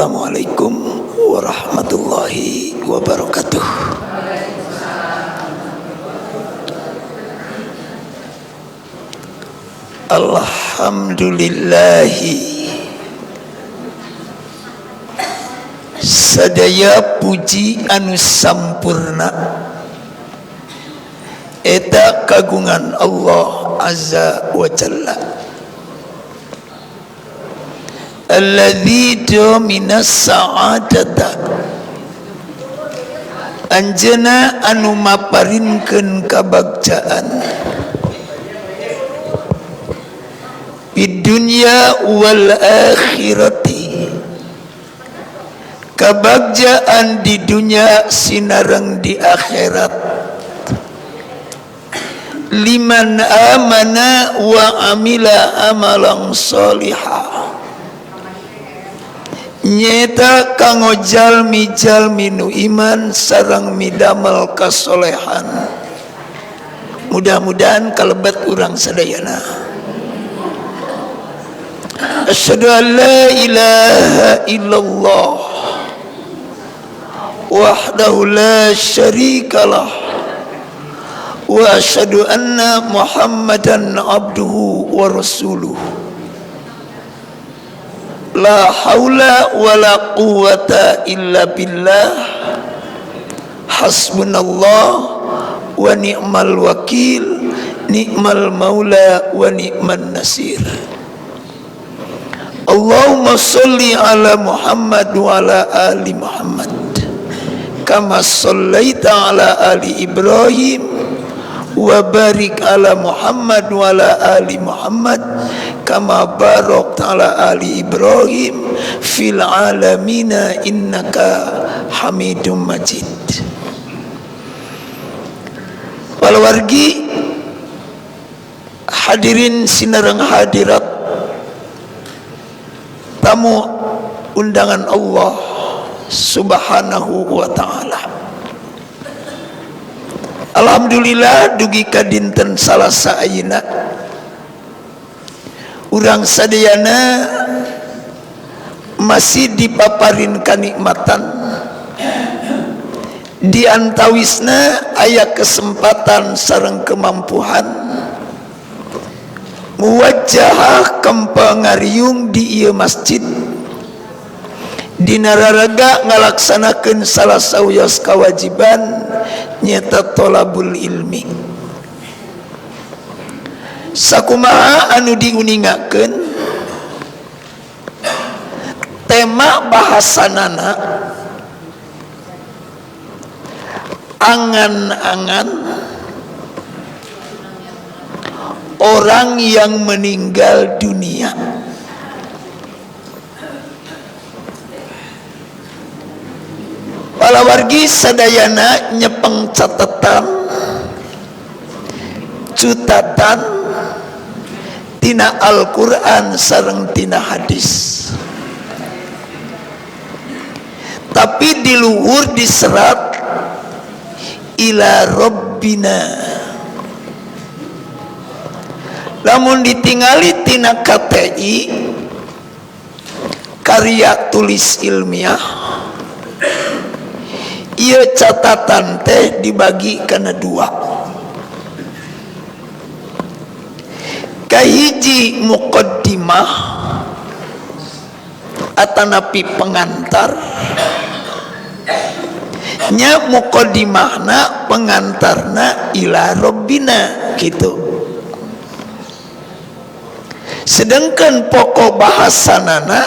Assalamualaikum warahmatullahi wabarakatuh. Alhamdulillahi, sadaya puji anu sampurna eta kagungan Allah Azza wa Jalla, alladzi dominas sa'adata, anjeuna anu maparinkeun kabagjaan di dunya wal akhirati, kabagjaan di dunya sinareng di akhirat, liman amana wa amila amalan sholihah, nyeta kanggo jalmi-jalmi nu iman sareng midamel kasolehan. Mudah-mudahan kalebet urang sadayana. Asyhadu an la ilaha illallah wahdahu la syarikalah wa asyhadu anna Muhammadan abduhu wa rasuluh. La haula wala quwata illa billah. Hasbunallah wa ni'mal wakil, ni'mal maula wa ni'man nasir. Allahumma salli ala Muhammad wa ala ali Muhammad kama sallaita ala ali Ibrahim wa barik ala Muhammad wa ala ali Muhammad kama barakta ala ali Ibrahim fil alamina innaka Hamidum Majid. Palawargi hadirin sinareng hadirat, tamu undangan Allah Subhanahu wa ta'ala. Alhamdulillah dugi ka dinten Salasa ayeuna urang sadayana masih dipaparin kanikmatan, di antawisna aya kesempatan sareng kemampuan muwajjahah kempangariung di ieu masjid dina raraga ngalaksanakeun salah sawios kewajiban nyata tolabul ilmi. Sakumaha anu diuningakeun tema bahasanana angan-angan orang yang meninggal dunia. Palawargi sadayana nyepeng catatan cutatan tina Al-Qur'an sareng tina hadis, tapi di luhur diserat ila rabbina. Lamun ditingali tina KTI karya tulis ilmiah, ieu catatan teh dibagi kana dua. Kahiji muqaddimah atanapi pengantar, nya muqaddimahna pengantarna ila rabbina gitu. Sedangkan pokok bahasanana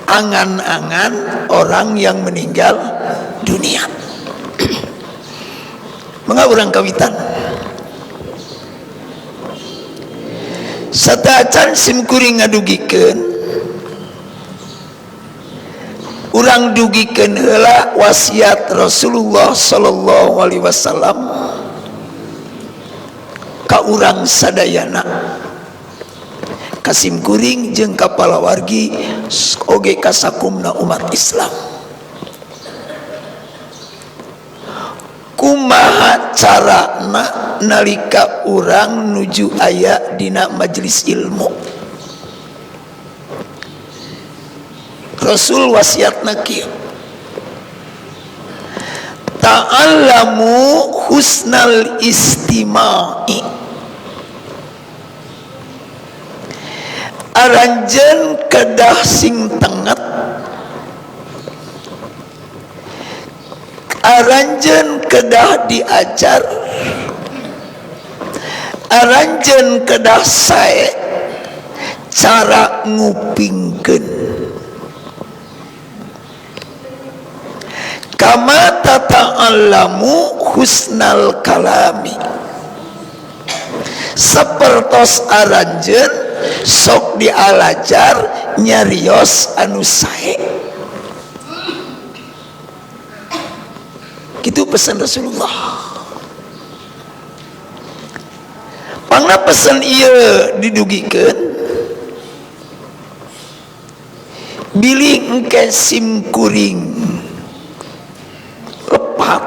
angan-angan orang yang meninggal dunia. Mangga urang kawitan. Sateuacan simkuring ngadugikeun, urang dugikeun heula wasiat Rasulullah sallallahu alaihi wasallam ka urang sadayana, ka simkuring jeung ka palawargi oge ka sakumna umat Islam. Kumaha carana nalika urang nuju aya dina majelis ilmu? Rasul wasiatna kieu, ta'allamu husnal istima'i, aranjeun kedah sing tenget, aranjeun kedah diajar, aranjeun kedah sae cara ngupingkeun. Kama tata'allamu husnal kalami, sapertos aranjeun sok dialajar nyarios anu sae. Gitu pesan Rasulullah. Pangna pesan ieu didugikeun bilih engke sim kuring lepat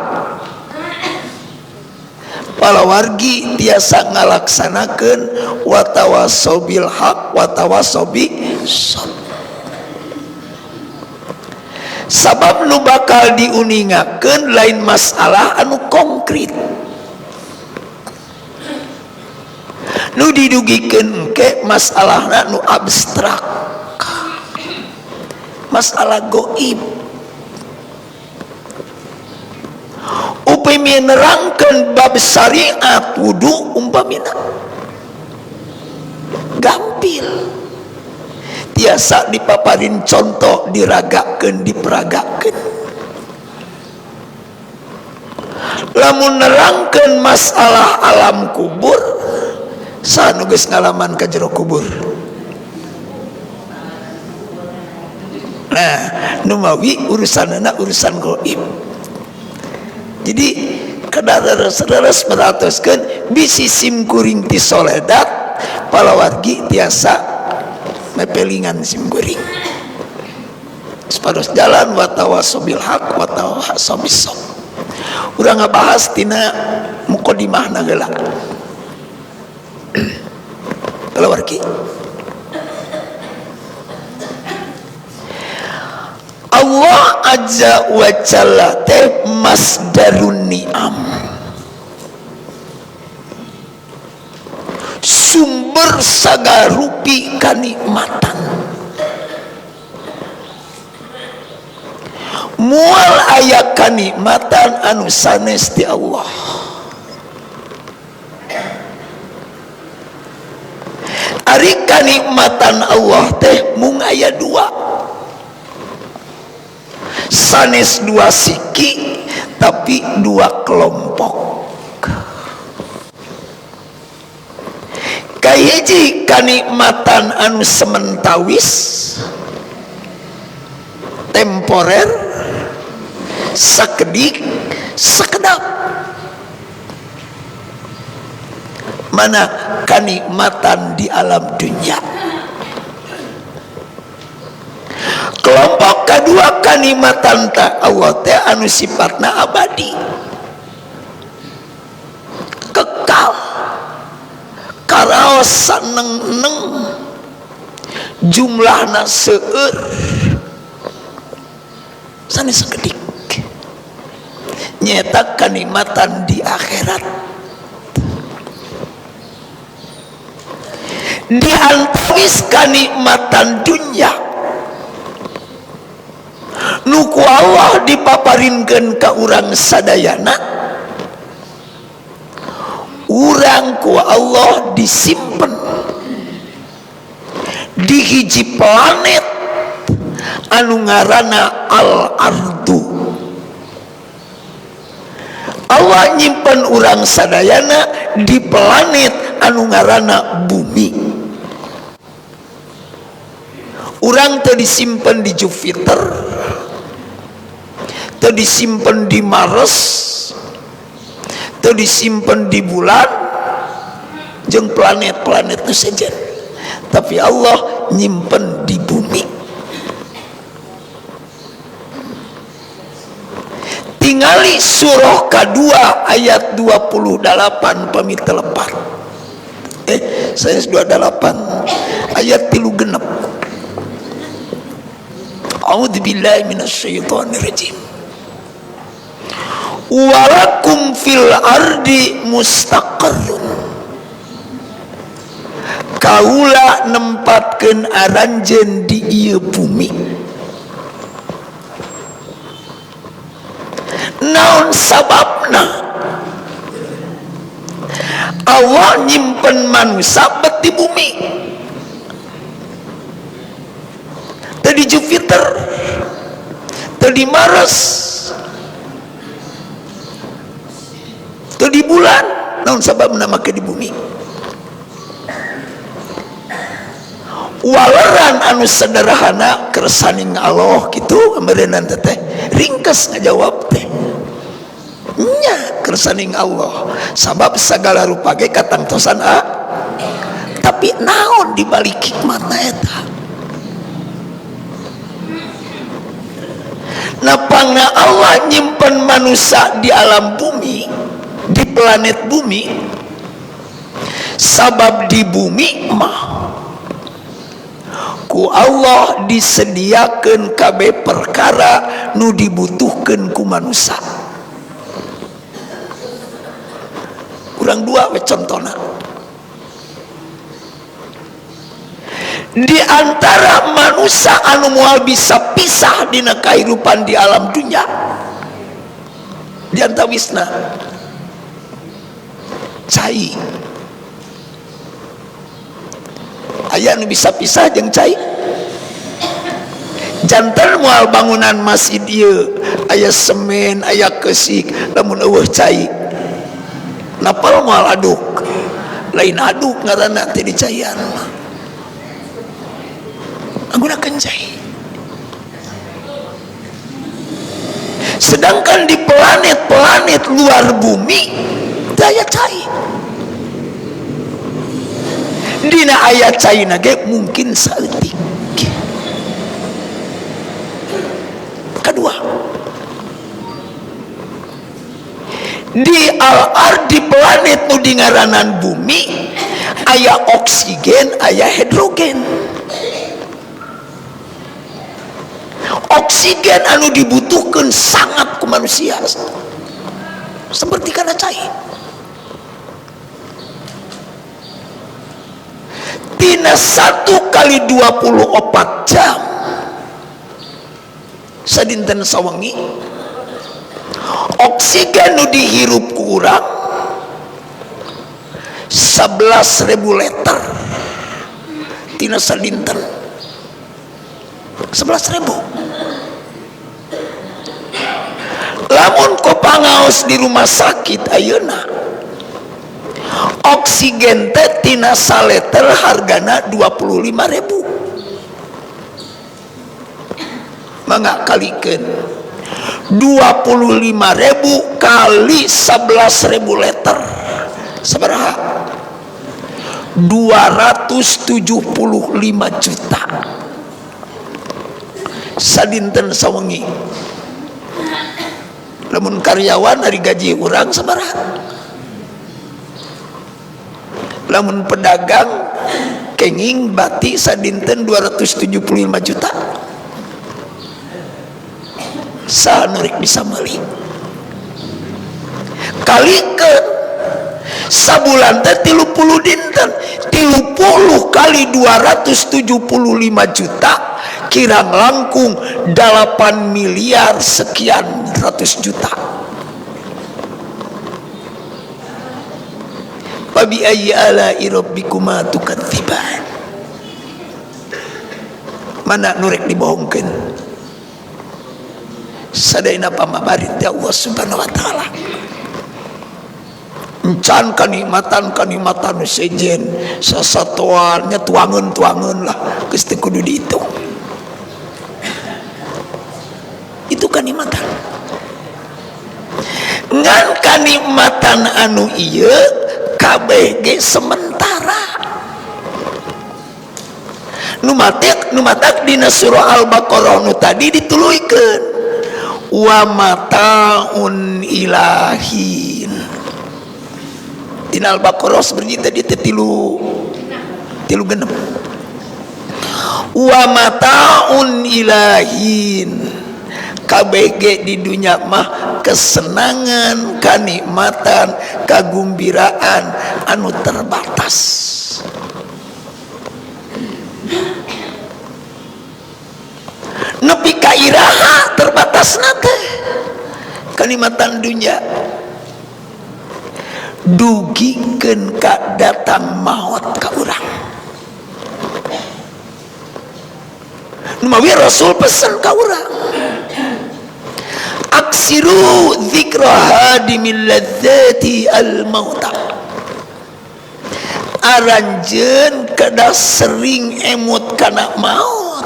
palawargi tiasa ngalaksanakeun watawasau bil haq watawasau bis sabr. Sabab nu bakal diuningakeun lain masalah anu konkret, nu didugikeun engke masalahna nu abstrak, masalah goib. Upami nerangkeun bab syariat wudu umpamina gampil, tiasa dipaparin contoh, diragakeun, diperagakeun. Lamun nerangkeun masalah alam kubur, saha nu geus ngalaman ka jero kubur? Nah, nu mawi urusanana urusan goib. Jadi kedareres-reres meratoskeun bisi sim kuring ti soledat palawargi tiasa mepelingan sim kuring. Sepados jalan watawasau bil haq watawasau bis sabr. Urang ngabahas tina mukadimahna geula. Palawargi Allah azza wa jalla teh masdarun ni'am, sumber sagarupi kanikmatan. Mual aya kanikmatan anu sanes ti Allah. Ari kanikmatan Allah teh mung aya dua, sanes dua siki tapi dua kelompok. Kahiji kanikmatan anu sementawis, temporer, sakedik sakedap. Mana kanikmatan di alam dunia. Kelompok kedua kanikmatan ta Allah teh anu sifatna abadi, kekal, karaos saneng-neng, jumlahna seueur, sanes sakedik. Nyaeta kanikmatan di akhirat. Di antawis kanikmatan dunya nu ku Allah dipaparinkeun ka urang sadayana, urang ku Allah disimpen di hiji planet anu ngaranna al-ardu. Allah nyimpen urang sadayana di planet anu ngaranna bumi. Urang teu disimpen di Jupiter, teu disimpen di Mars, teu disimpen di bulan jeung planet-planet nu sejen, tapi Allah nyimpen di bumi. Tingali surah kedua ayat 28 pami telepat. Saya 28 ayat 36. A'udzubillahi minasyaitonirrajim. Walakum fil ardi mustaqarrun. Kaula nempatkeun aranjeun di ieu bumi. Naon sababna? Allah nyimpen manusia bet di bumi. Teu di Jupiter, teu di Mars, teu di bulan. Naon sababna make di bumi? Waleran anu sederhana kersaning Allah kitu meureunnan teh ringkes ngajawab teh nya kersaning Allah sabab sagala rupa ge katangtosan a tapi naon dibalik hikmatna eta. Napangna Allah nyimpen manusia di alam bumi, di planet bumi, sabab di bumi mah ku Allah disediakan kabeh perkara nu dibutuhkan ku manusia. Kurang dua we contona. Di antara manusia anu moal bisa pisah dina kahirupan di alam dunia, di antawisna cai. Aya nu bisa pisah jeung cai. Janten moal bangunan masjid ieu aya semen, aya keusik, lamun eueuh cai. Napal moal aduk. Lain aduk ngaranna teh dicaian. Gunakan cai. Sedangkan di planet-planet luar bumi teu aya cai. Dina aya caina ge mungkin saeutik. Kedua, di al-ard di planet nu dingaranan bumi aya oksigen, aya hidrogen. Oksigen anu dibutuhkan sangat ku manusia seperti kana cai. Tina 1 kali 24 jam sadinten sawengi oksigen nu dihirup ku urang 11.000 liter tina sadinten 11.000. Lamun kopangaos di rumah sakit ayeuna oksigen teh tina saleter hargana 25.000. Mangga kalikeun 25.000 kali 11.000 liter sabaraha? 275 juta sadinten sawengi. Lamun karyawan ari gaji urang sabaraha? Lamun pedagang kenging bati sadinten 275 juta. Saha nu rek bisa meuli? Kalikeun sabulan teh 30 dinten, 30 kali 275 juta kirang langkung 8 miliar sekian ratus juta. Fabi ayyi ala'i rabbikuma tukadziban. Mana nu rek dibohongkeun? Sadayana pamabarit ti Allah Subhanahu wa taala. Encan kanikmatan-kanikmatan sejen sasatoan nya tuangeun-tuangeun lah geus teu kudu dihitung. Itu kanikmatan. Ngan kanikmatan anu ieu kabeh ge sementara. Nu matak dina surah Al-Baqarah nu tadi dituluykeun wa mataun ilahin. Dina Al-Baqarah sebenarnya tadi teh tilu genep. Wa mataun ilahin, KBG di dunia mah kesenangan, kanikmatan, kagumbiraan anu terbatas. Nepi ka iraha terbatasna teh kanikmatan dunia, dugikeun ka datang maot ka urang. Mawi Rasul pesen ka urang, aksiru dzikra hadimil ladzati al mauta. Aranjeun kedah sering emut kana maut,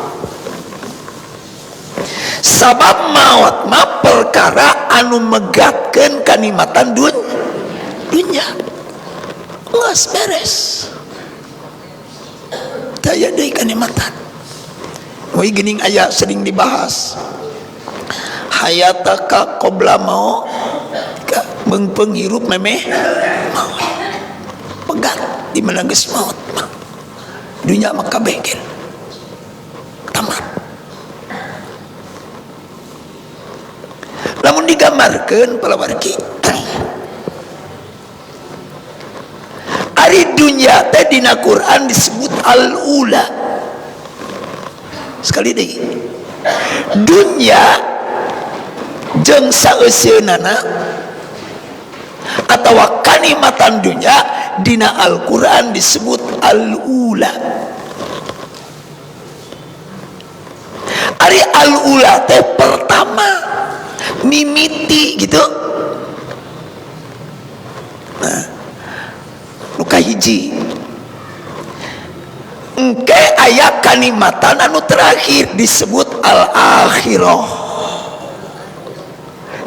sabab maut mah perkara anu megatkeun kanikmatan dunya. Geus beres, taya deui kanikmatan. Woi geuning aya sering dibahas, hayataka qabla mau meungpeung hirup memeh maut, pegat di mana geus maut mah dunya mah kabeh gen tamat. Lamun digambarkeun palawargi, ari dunya teh dina Quran disebut al-ula. Sekali deui, dunya jeung saeuseunana atawa kanikmatan dunya dina Al-Qur'an disebut al-ula. Ari al-ula teh pertama, mimiti gitu. Nah, nu kahiji engke aya kanikmatan anu terakhir disebut al-akhirah.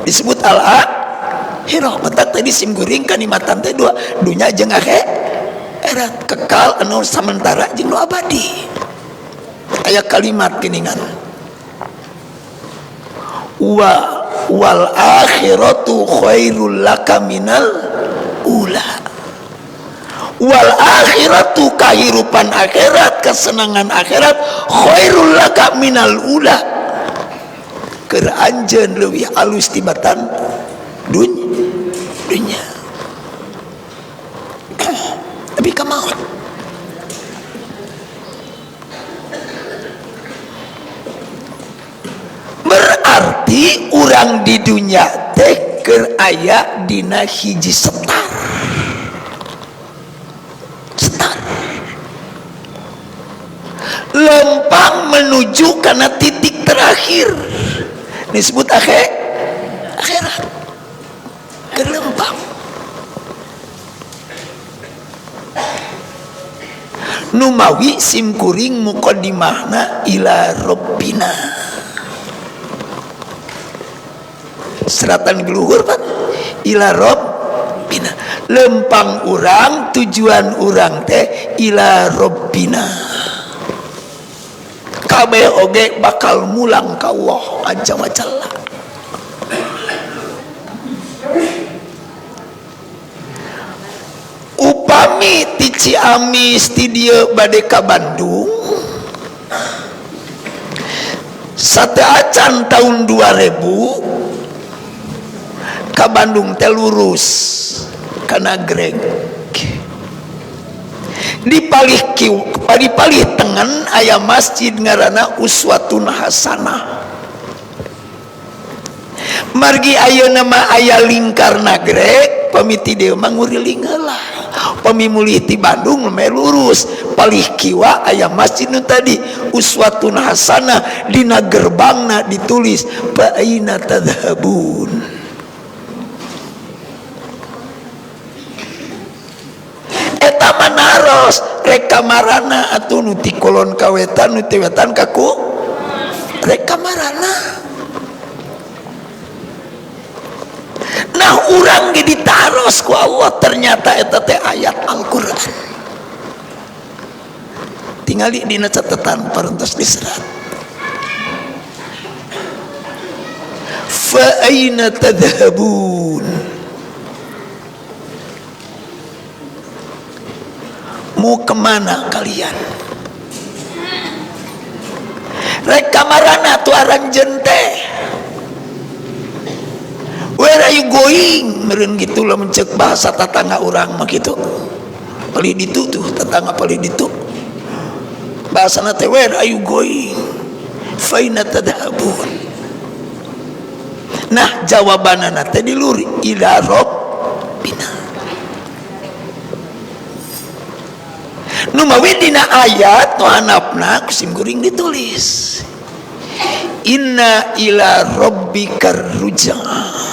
Disebut al-akhirah. Matak tadi sim guring kanikmatan teh dua, dunya jeung akhirat, kekal anu samentara jeung nu abadi. Aya kalimat geuningan, wa wal akhiratu khairul laka minal ula. Wal akhiratu, kahirupan akhirat, kesenangan akhirat, khairul laka minal ula, keur anjeun leuwih alus tibatan dunya. Tapi ka maut. Berarti urang di dunya teh keur aya dina hiji setar. Lempang menuju karena titik terakhir disebut akhirat. Kelempang numawi simkuring muqaddimahna ila rabbina, seratan geluhur pan ila rabbina. Lempang urang, tujuan urang teh ila rabbina. Kabeh oge bakal mulang ka Allah azza wa jalla. Upami ti Ciamis ti dieu bade ka Bandung, sateuacan tahun 2000 ka Bandung teh lurus kana Nagreg. Di palih di palih tengen aya masjid ngaranna Uswatun Hasanah. Margi ayeuna mah aya lingkar Nagreg, pamiti dieu mah nguriling heula. Pami mulih ti Bandung meh lurus, palih kiwa aya masjid nu tadi Uswatun Hasanah, dina gerbangna ditulis fa aina tadhhabun. Eta manaros rek kamarana atuh nu ti kulon ka wetan, nu ti wetan ka ku rek kamarana. Nah urang ge ditaros ku Allah, ternyata eta teh ayat Al-Qur'an. Tingali dina catatan parantos diserat. Fa aina tadhhabun? Mau kemana kalian? Rek kamarana tu aranjeun teh. Where are you going? Meureun kitu lamun ceuk bahasa tatangga urang mah kitu. Palih ditu tuh tetangga palih ditu. Bahasana teh where are you going? Faina tadhabun. Nah, jawabanana teh diluri ila rabbina. Nu mawi dina ayat nu handapna ku sim kuring ditulis. Inna ila rabbikar rujaa.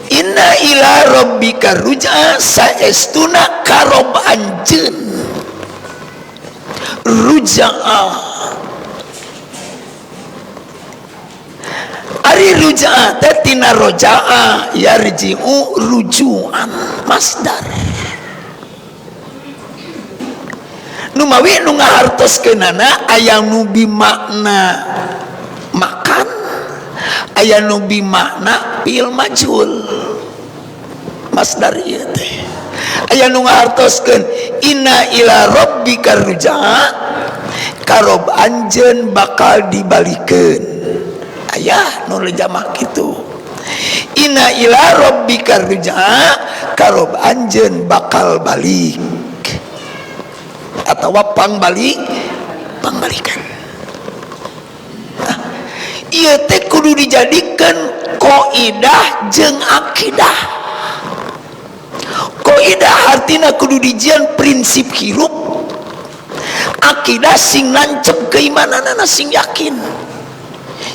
Inna ila rabbika rujaa saestuna karob anjeun. Rujaa. Ari rujaa teh tina rojaa yarji'u rujuan masdar. Nu mawi nu ngahartoskeunana aya nu bimakna makan, aya nu bimakna fi'il majhul. Masdar ieu teh. Aya nu ngahartoskeun inna ila rabbika rujaa karob anjeun bakal dibalikeun. Aya nu jamak kitu. Inna ila rabbika rujaa karob anjeun bakal balik atawa pangbalik pangbalikan. Nah, ieu teh kudu dijadikeun kaidah jeung akidah. Kaidah artina kudu dijian prinsip hirup, akidah sing nancep keimananana sing yakin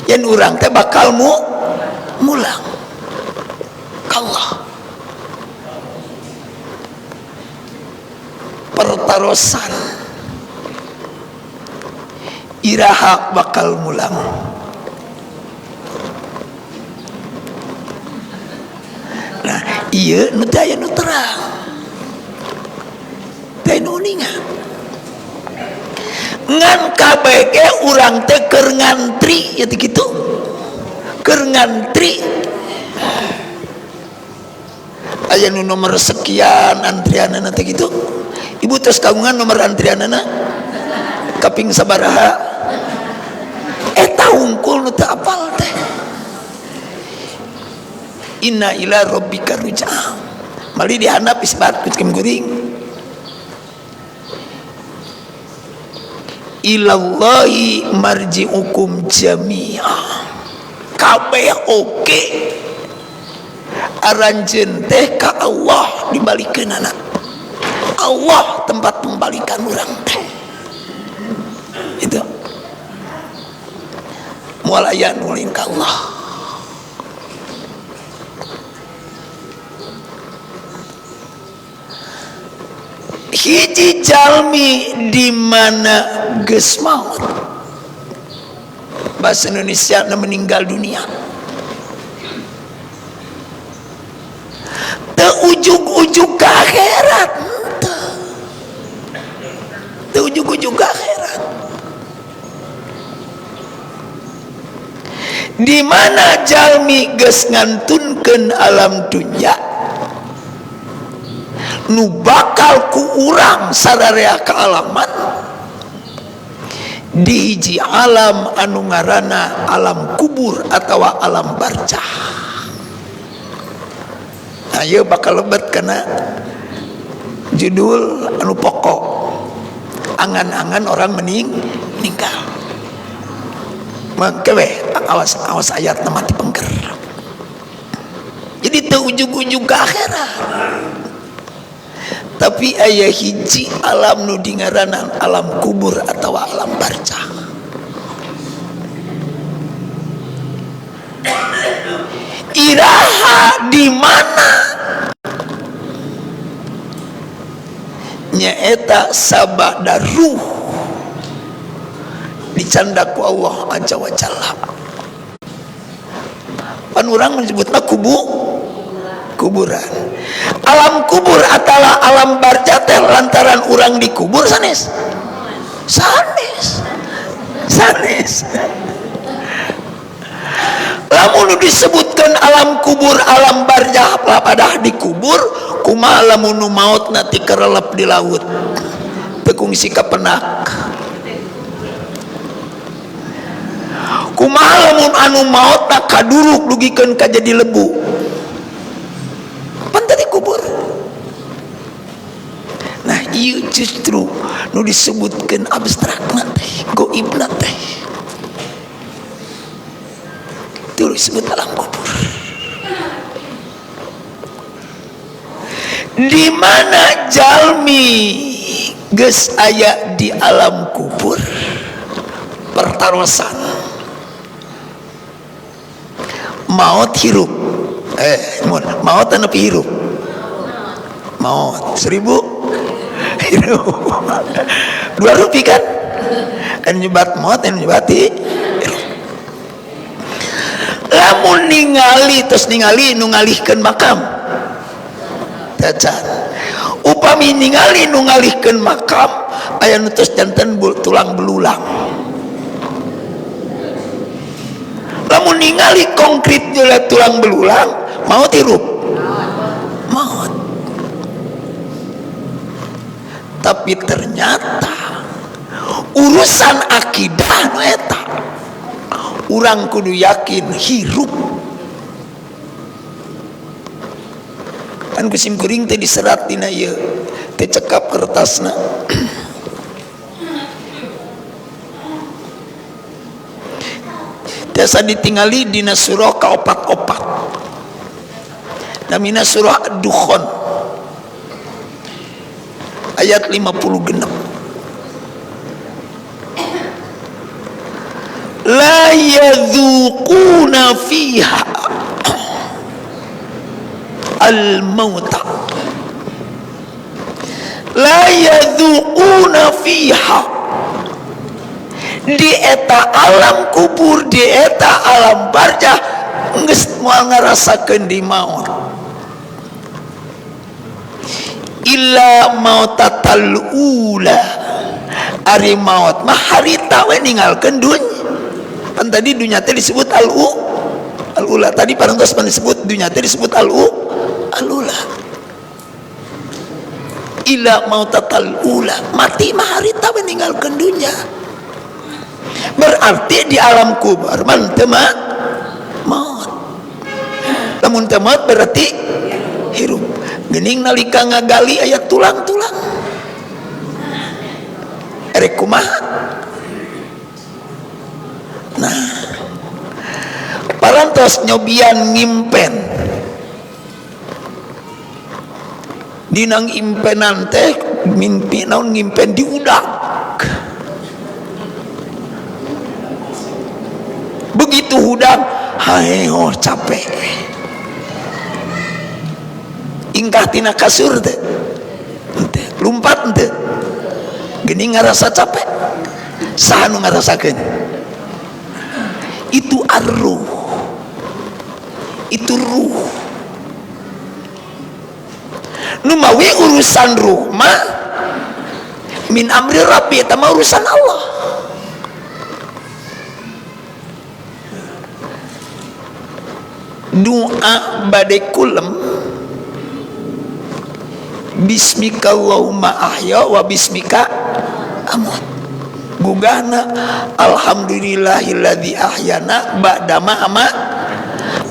yen urang teh bakal mulang ka Allah. Pertarosan iraha bakal mulang. Nah, ieu nu teh aya nu terang. Teh nu uninga. Ngan kabeh ge urang teh keur ngantri ya teh kitu. Keur ngantri. Aya nu nomor sekian antrianana teh kitu. Ibu tos kagungan nomor antrianana kaping sabaraha. Eta hungkul nu teu apal teh. Inna ila rabbika rujaa. Mali dihandap isbat ku cem kuring. Ilallahi marji'ukum jami'a. Kabeh oke. Aranjeun teh ka Allah dibalikeunana. Allah tempat pembalikan urang teh. Itu. Moal aya nu lain ka Allah. Hiji jalmi di mana geus maut. Bahasa Indonesia na meninggal dunia. Teu ujug-ujug ka akhirat. Teu ujug-ujug ka akhirat. Di mana jalmi geus ngantunkeun alam dunya nu bakal ku urang sararea kaalaman di hiji alam anu ngaranna alam kubur atawa alam barzah. Nah, ieu bakal lebet kana judul anu pokok angan-angan orang meninggal. Mangke we awas awas ayat mati pengker. Jadi teu ujug-ujug ka akhirat. Tapi aya hiji alam nu dingaranan alam kubur atau alam barzah. Iraha di mana? Nyaeta sabada ruh dicandak ku Allah Azza wa Jalla. Pan urang menyebutna kuburan. Alam kubur atawa alam barzah teh lantaran urang dikubur sanes. Sanes. Sanes. Lamun disebutkan alam kubur, alam barzah padah dikubur, kumaha lamun nu maot na tikerelep di laut. Teu kungsi kapenak. Kumaha lamun anu maot tak kaduruk dugikeun ka jadi lebu? Pan tadi kubur. Nah, ieu justru nu disebutkeun abstrakna teh, goibna teh. Itu disebut alam kubur. Di mana jalmi geus aya di alam kubur pertarosan maut hirup, maut anu hirup, maut 1000 hirup 2 rupi kan, anu nyebat maut anu nyebat hirup. Lamun ningali terus ningali nu ngalihkeun makam tacan, upami ningali nu ngalihkeun makam aya nu tos janten tulang belulang. Lamun ningali konkret jelas tulang belulang, maut hirup, maut. Tapi ternyata urusan akidah nu eta urang kudu yakin hirup. Kan ku sim kuring teh diserat dina ieu teh cekap kertasna. Tiasa ditingali dina surah kaopat-opat. Namina surah Ad-Dukhan ayat 56. La yadzuquna fiha al-mauta. La yadzuquna fiha, di eta alam kubur, di eta alam barzah geus moal ngarasakeun di maut. Illa mautatal ula, ari maut mah harita we ninggalkeun dunya. Pan tadi dunya teh disebut al ula. Tadi parantos pan disebut dunya teh disebut al ula. Illa mautatal ula, mati mah harita we ninggalkeun dunya. Berarti di alam kubur man teu maut. Lamun teu maut berarti hirup. Geuning nalika ngagali aya tulang-tulang. Erek kumaha? Nah, parantos nyobian ngimpen. Dinang impenan teh mimpi naon ngimpen diudak. Begitu hudang, haeho capek. Ingkah tina kasur teh, henteu lumpat henteu. Geuning ngarasa capek. Saha nu ngarasakeun? Itu arruh. Itu ruh. Nu mawi urusan ruh mah min amri rabbi, eta mah urusan Allah. Doa bade kulem, bismika Allahumma ahya wa bismika amut. Gugahna alhamdulillahilladzi ahyana ba'dama ama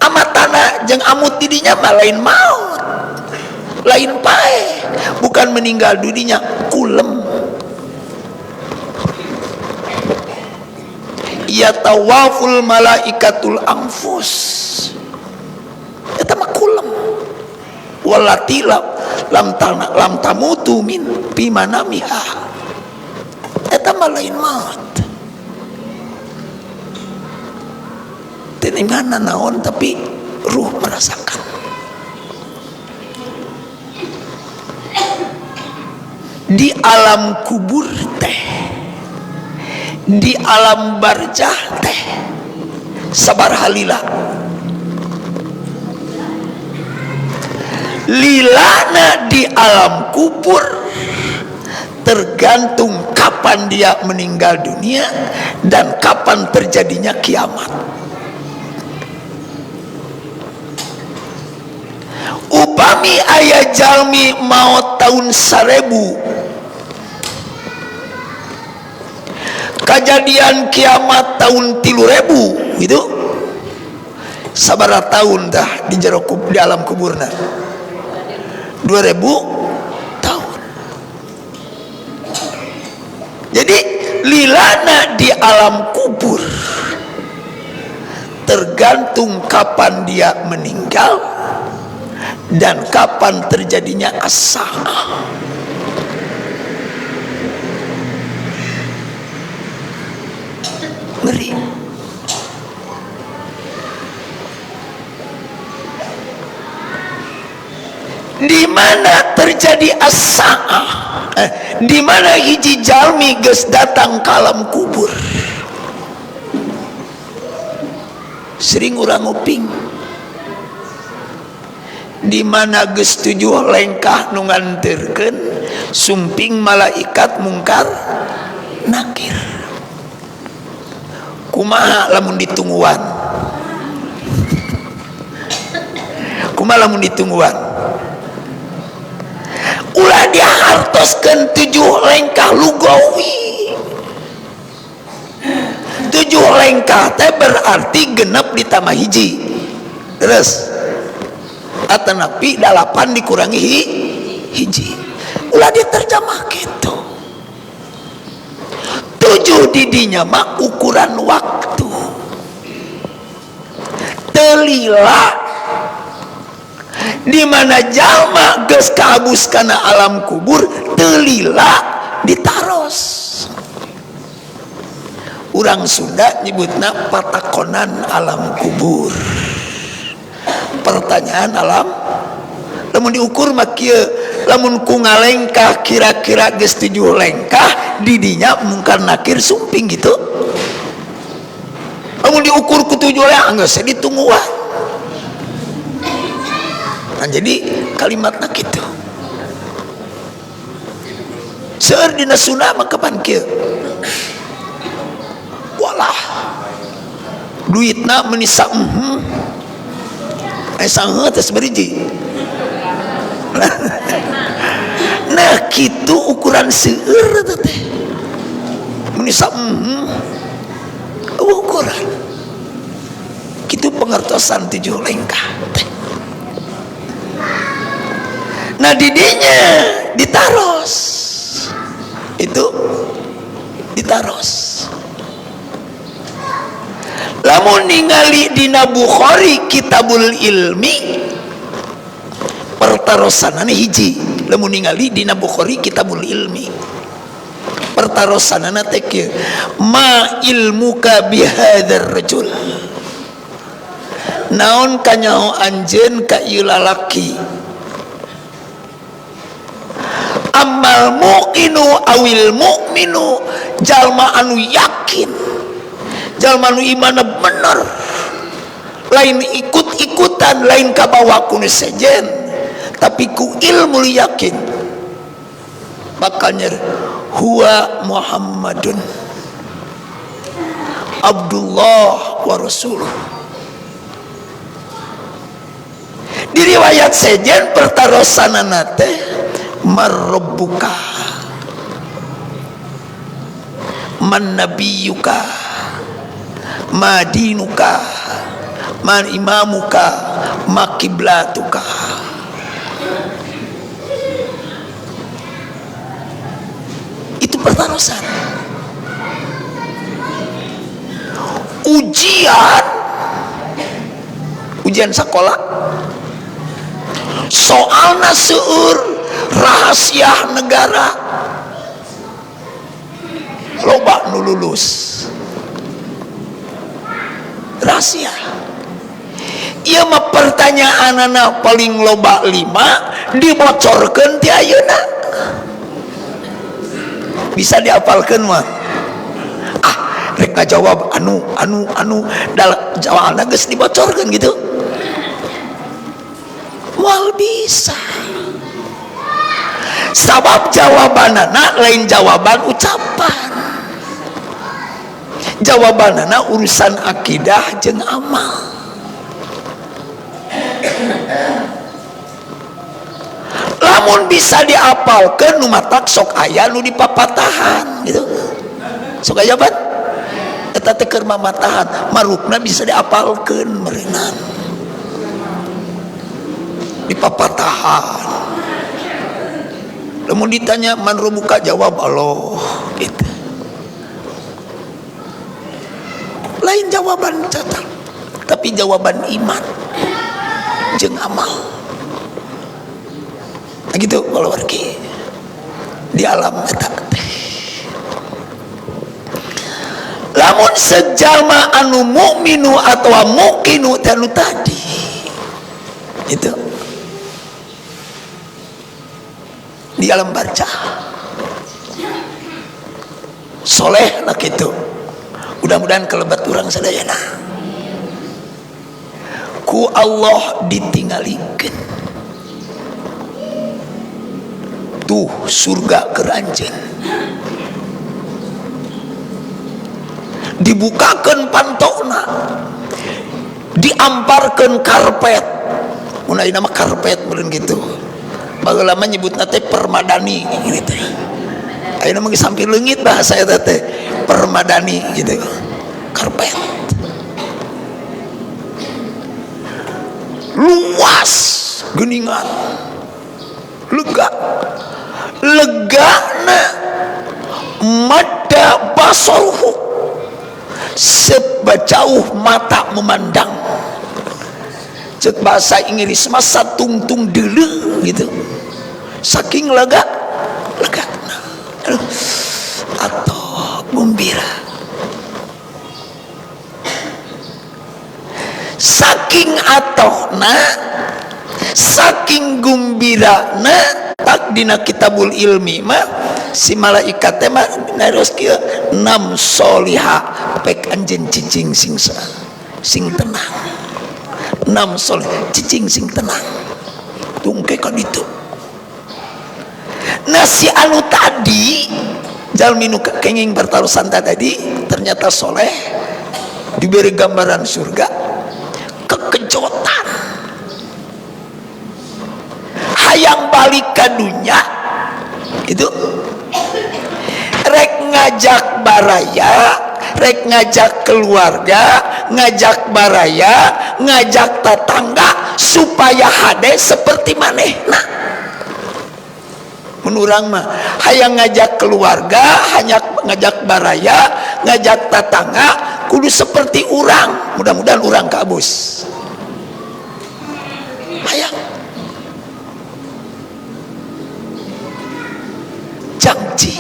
amatana, jeung amut didinya mah lain maut, lain paeh, bukan meninggal dunia, kulem. Ya tawaful malaikatul anfus, eta mah kulem. Walati lam tana lam tamutu min pimanamiha, eta mah lain maut. Teu mana naon tapi ruh merasakan. Di alam kubur teh, di alam barzah teh, sabar halila. Lilana di alam kubur tergantung kapan dia meninggal dunia dan kapan terjadinya kiamat. Upami aya jalmi maot tahun 1000 Kajadian kiamat tahun 3000 gitu. Sabaraha tahun dah di jero di alam kuburna? 2000 tahun. Jadi lilana di alam kubur tergantung kapan dia meninggal dan kapan terjadinya as-sa'ah. Ngeri. Di mana terjadi as-sa'ah? Di mana hiji jalmi geus datang ke alam kubur. Sering urang nguping. Di mana geus 7 lengkah nu nganterkeun sumping malaikat mungkar nakir. Kumaha lamun ditungguan? Kumaha lamun ditungguan? Ulah dihartoskeun 7 lengkah lugawi. 7 lengkah teh berarti genep ditambah hiji. Terus atanapi 8 dikurangi hiji. Ulah diterjemah gitu. 7 didinya mah ukuran waktu. Telila di mana jalma geus kaabus kana alam kubur, telila ditaros. Urang Sunda nyebutna patakonan alam kubur. Pertanyaan alam lamun diukur mah kieu, lamun ku ngalengkah kira-kira geus 7 lengkah didinya mungkar nakir sumping gitu. Lamun diukur ku 7 lengkah geus ditungguan. Nah, jadi kalimatna kitu. Seueur dina sunnah mah kapan kieu? Walah duitna meni saeuh. Saeuh teh sabariji. Nah kitu ukuran seueur eta teh. Meni saeuh. Ukuran. Kitu pengertosan 7 lengkah teh. Nah didinya ditaros. Itu ditaros. Lamun ningali dina Bukhari Kitabul Ilmi pertarosanana hiji. Lamun ningali dina Bukhari Kitabul Ilmi pertarosanana teh kieu, ma ilmuka bihadzal rajul. Naon kanyaho anjeun ka ieu lalaki? Amal muqinu awil mu'minu, jalma anu yakin, jalma anu imanna bener, lain ikut-ikutan, lain kabawa ku nu sejen, tapi ku ilmu yakin. Bakal nyer huwa Muhammadun Abdullah wa rasuluh. Di riwayat sejen pertarosanana teh marabbuka man nabiyuka ma dinuka man imamuka ma kiblatuka. Itu pertarosan. Ujian, ujian sekolah soalna seueur rahasia negara, loba nu lulus rahasia. Ieu mah pertanyaanana paling loba 5 dibocorkeun ti ayeuna. Bisa diapalkeun mah. Ah, rek ngajawab anu anu anu jawabanna geus dibocorkeun gitu. Moal bisa. Sabab jawabanana lain jawaban ucapan. Jawabanana urusan akidah jeung amal. Lamun bisa diapalkeun nu matak sok aya nu dipapatahan gitu. Sok aya ban eta teh keur mamatahan marukna bisa diapalkeun meureunnan dipapatahan. Lamun ditanya man robuka jawab Allah gitu. Lain jawaban catat tapi jawaban iman jeung amal. Nah gitu kalau wargi di alam eta teh. Lamun sejama anu mukminu atau mukinu teh anu tadi itu di alam barzah soleh lah gitu. Mudah-mudahan kelebat urang sadayana ku Allah ditinggalikeun tuh surga keur anjeun dibukakeun pantona diamparkeun karpet mun ayeuna mah karpet meureun gitu. Baheula mah nyebutna teh permadani gitu teh. Ayeuna mah geus hampir leungit bahasa eta teh permadani gitu. Karpet. Luas geuningan. Lega. Legana mada basaruhu sebajauh mata memandang. Cek bahasa Inggris mah satungtung deuleu gitu. Saking lega lega. Aduh, atau gumbira. Saking atohna, saking gumbirana tak dina kitabul ilmi mah si malaikat teh mah naros kieu nam soliha pek anjeun cicing sing sing tenang. Nam soleh cicing sing tenang. Tungke ka ditu. Nah si anu tadi jalmi nu kenging pertarusan tadi ternyata soleh diberi gambaran surga kekejotan hayang balik ka dunya itu rek ngajak baraya rek ngajak keluarga ngajak baraya ngajak tetangga supaya hade seperti manehna. Menurang mah hayang ngajak keluarga hanya ngajak baraya ngajak tetangga kudu seperti urang, mudah-mudahan urang kabus hayang janji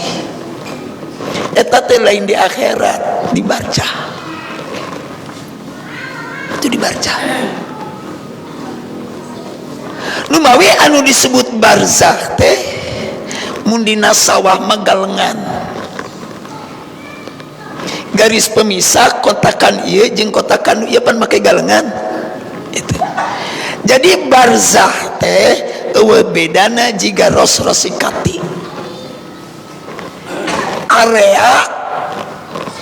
eta teh lain di akhirat di barzah itu di barzah. Numawi anu disebut barzah teh mun dina sawah magalengan garis pemisah kotakan ieu jeung kotakan ieu pan make galengan itu. Jadi barzah teh eueuh bedana jiga ros-rosikati area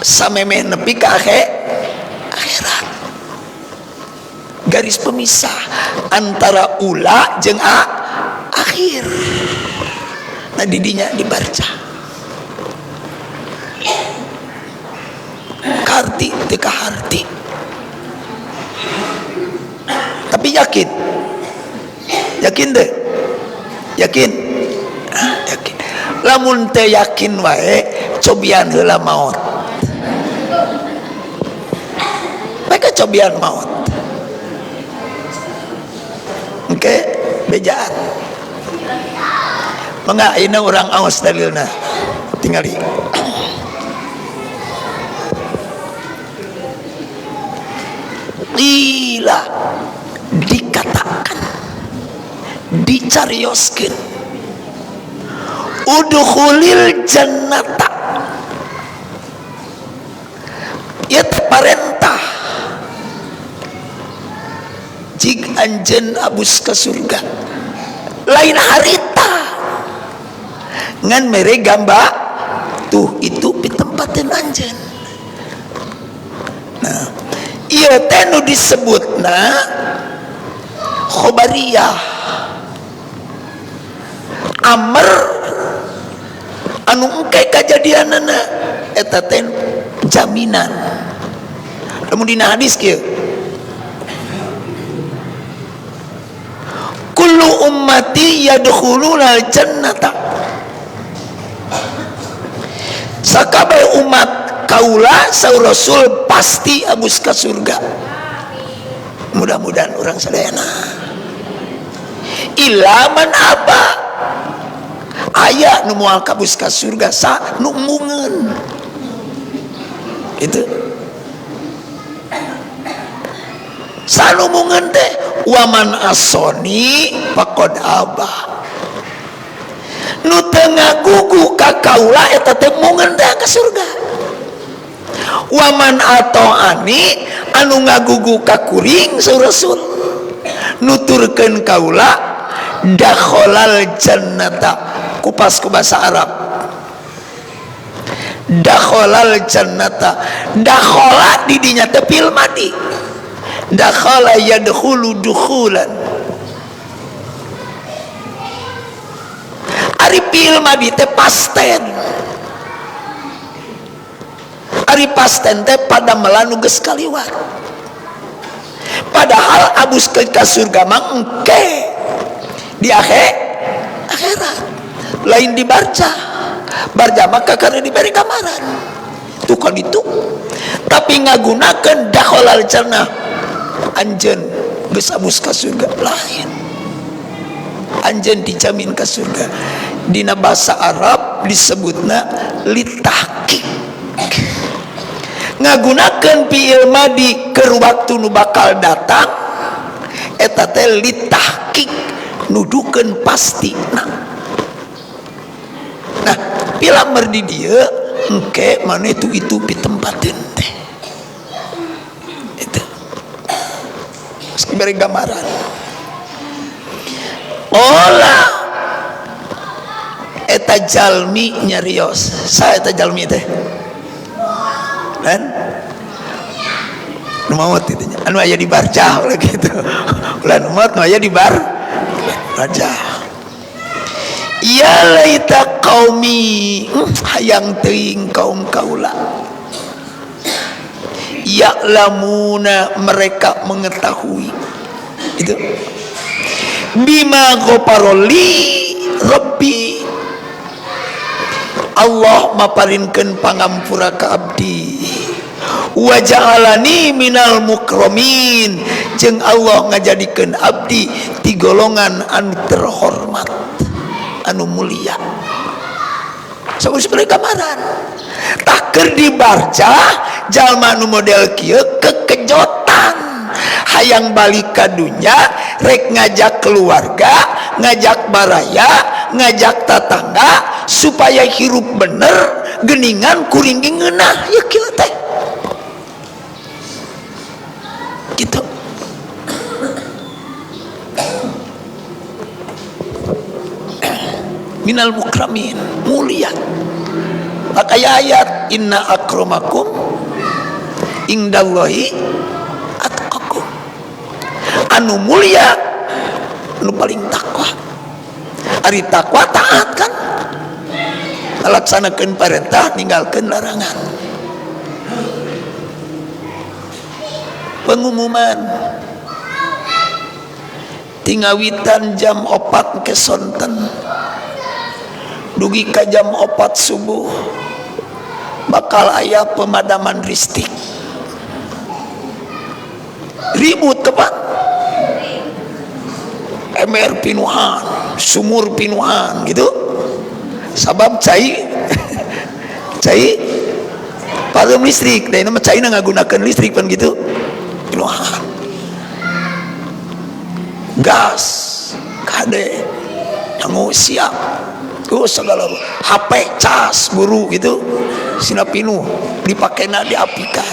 samemeh nepi ka akhirat garis pemisah antara ula jeung akhir. Nah didinya dibaca karti teu kaharti tapi yakin yakin deh yakin yakin lamun teu yakin wae cobian heula maot mereka cobian maot oke bejaan mangga ayeuna urang aos dalilna tingali qila dikatakan dicarioskeun udkhulil jannata ieu parentah jig anjeun abus ka surga lain harita ngan mere gambar tuh itu pitempateun anjeun. Nah ieu teh nu disebutna khobariyah amr anu engke kajadianana Eta teh jaminan. Lamun dina hadis kieu, kullu ummati yadkhuluna jannata, sakabeh umat kaula saur Rasul pasti abus ka surga. Mudah-mudahan urang sadayana. Illa man aba, aya nu moal kabus ka surga sa nu embungeun. Itu sa nu embungeun teh waman asoni faqad aba, nu teu ngagugu ka kaula eta teh embungeun teh ka surga. Waman atoani, anu ngagugu ka kuring saur Rasul nuturkeun kaula dakhalal jannata, kupas ku bahasa Arab dakhalal jannata, dakhala di dinya teh fil madi, dakhala yadkhulu dukhulan. Ari fil madi teh pasten, ari pasten teh pada melanu geus kaliwat. Padahal abus ke surga mah engke di akhirat, lain di barjah. Barjah mah karena diberi gambaran tuh kan itu, tapi ngagunakeun dakhalal jannah, anjeun geus abus ka surga, lain anjeun dijamin ka surga. Dina bahasa Arab disebutna litahqiq, ngagunakeun fi'il madi keur waktu nu bakal datang, eta teh litahqiq, nuduhkeun pasti. Nah pilamer di dieu engke maneh itu itu pitempateun teh itu geus beri gambaran. Ola eta jalmi nyarios, saha eta jalmi teh kan nu maot itu nya, anu aya di barjah ulah gitu, ulah nu maot nu aya di barjah. Ya laita qaumi, hayang teuing kaum kaula, ya'lamuna, mereka mengetahui itu, bima ghafaroli rabbi, Allah maparinkeun pangampura ka abdi, wa ja'alani minal mukramin, jeung Allah ngajadikeun abdi ti golongan anu terhormat, anu mulia. Saur sebagai gambaran tah keur di barjah jalma nu model kieu kekejotan, hayang balik ka dunya, rek ngajak keluarga, ngajak baraya, ngajak tatangga supaya hirup bener, geningan kuring ge ngeunah ya kieu teh gitu. Minal mukramin, mulia. Maka ayat inna akramakum indallahi atqakum, anu mulia anu paling takwa. Ari takwa taat kan, ngalaksanakeun perintah, ninggalkeun larangan. Pengumuman tingawitan jam 4 ke sonten dugi ka jam 4 subuh bakal aya pemadaman listrik. Ribut tepat, ember pinuhan, sumur pinuhan gitu. Sabab cai cai padam listrik, dan ini mah cai ngagunakeun listrik pan gitu. Pinuhan gas kade yang siap, segala HP cas buru gitu, sina pinuh dipakena diapikan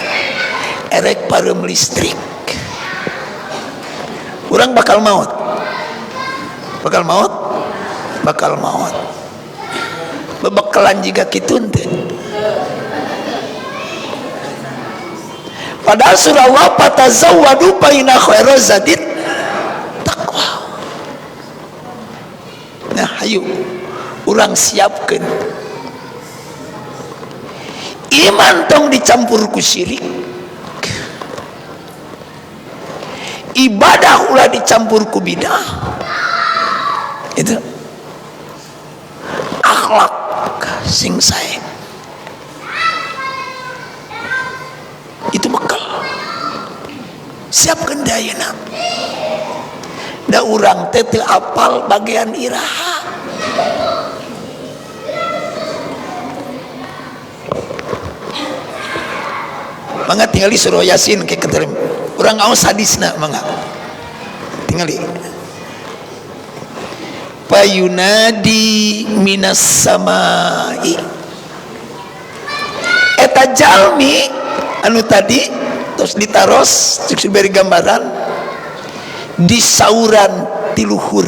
erek pareum listrik. Urang bakal maut, bakal maut, bakal maut. Bebekalan jiga kitu teh. Padahal surah wa fatazawwadu fa inna khairaz zadit taqwa. Nah, hayu urang siapkeun. Iman tong dicampur ku syirik, ibadah ulah dicampur ku bidah. Itu akhlak sing sae. Itu bekal. Siapkeun dayana. Da urang teh teu apal bagian iraha. Mangga tingali surah Yasin ke keterima. Urang ngaos hadisna mangga. Tingali. Payunadi minas samai. Eta jalmi anu tadi terus ditaros cek diberi gambaran disauran ti luhur.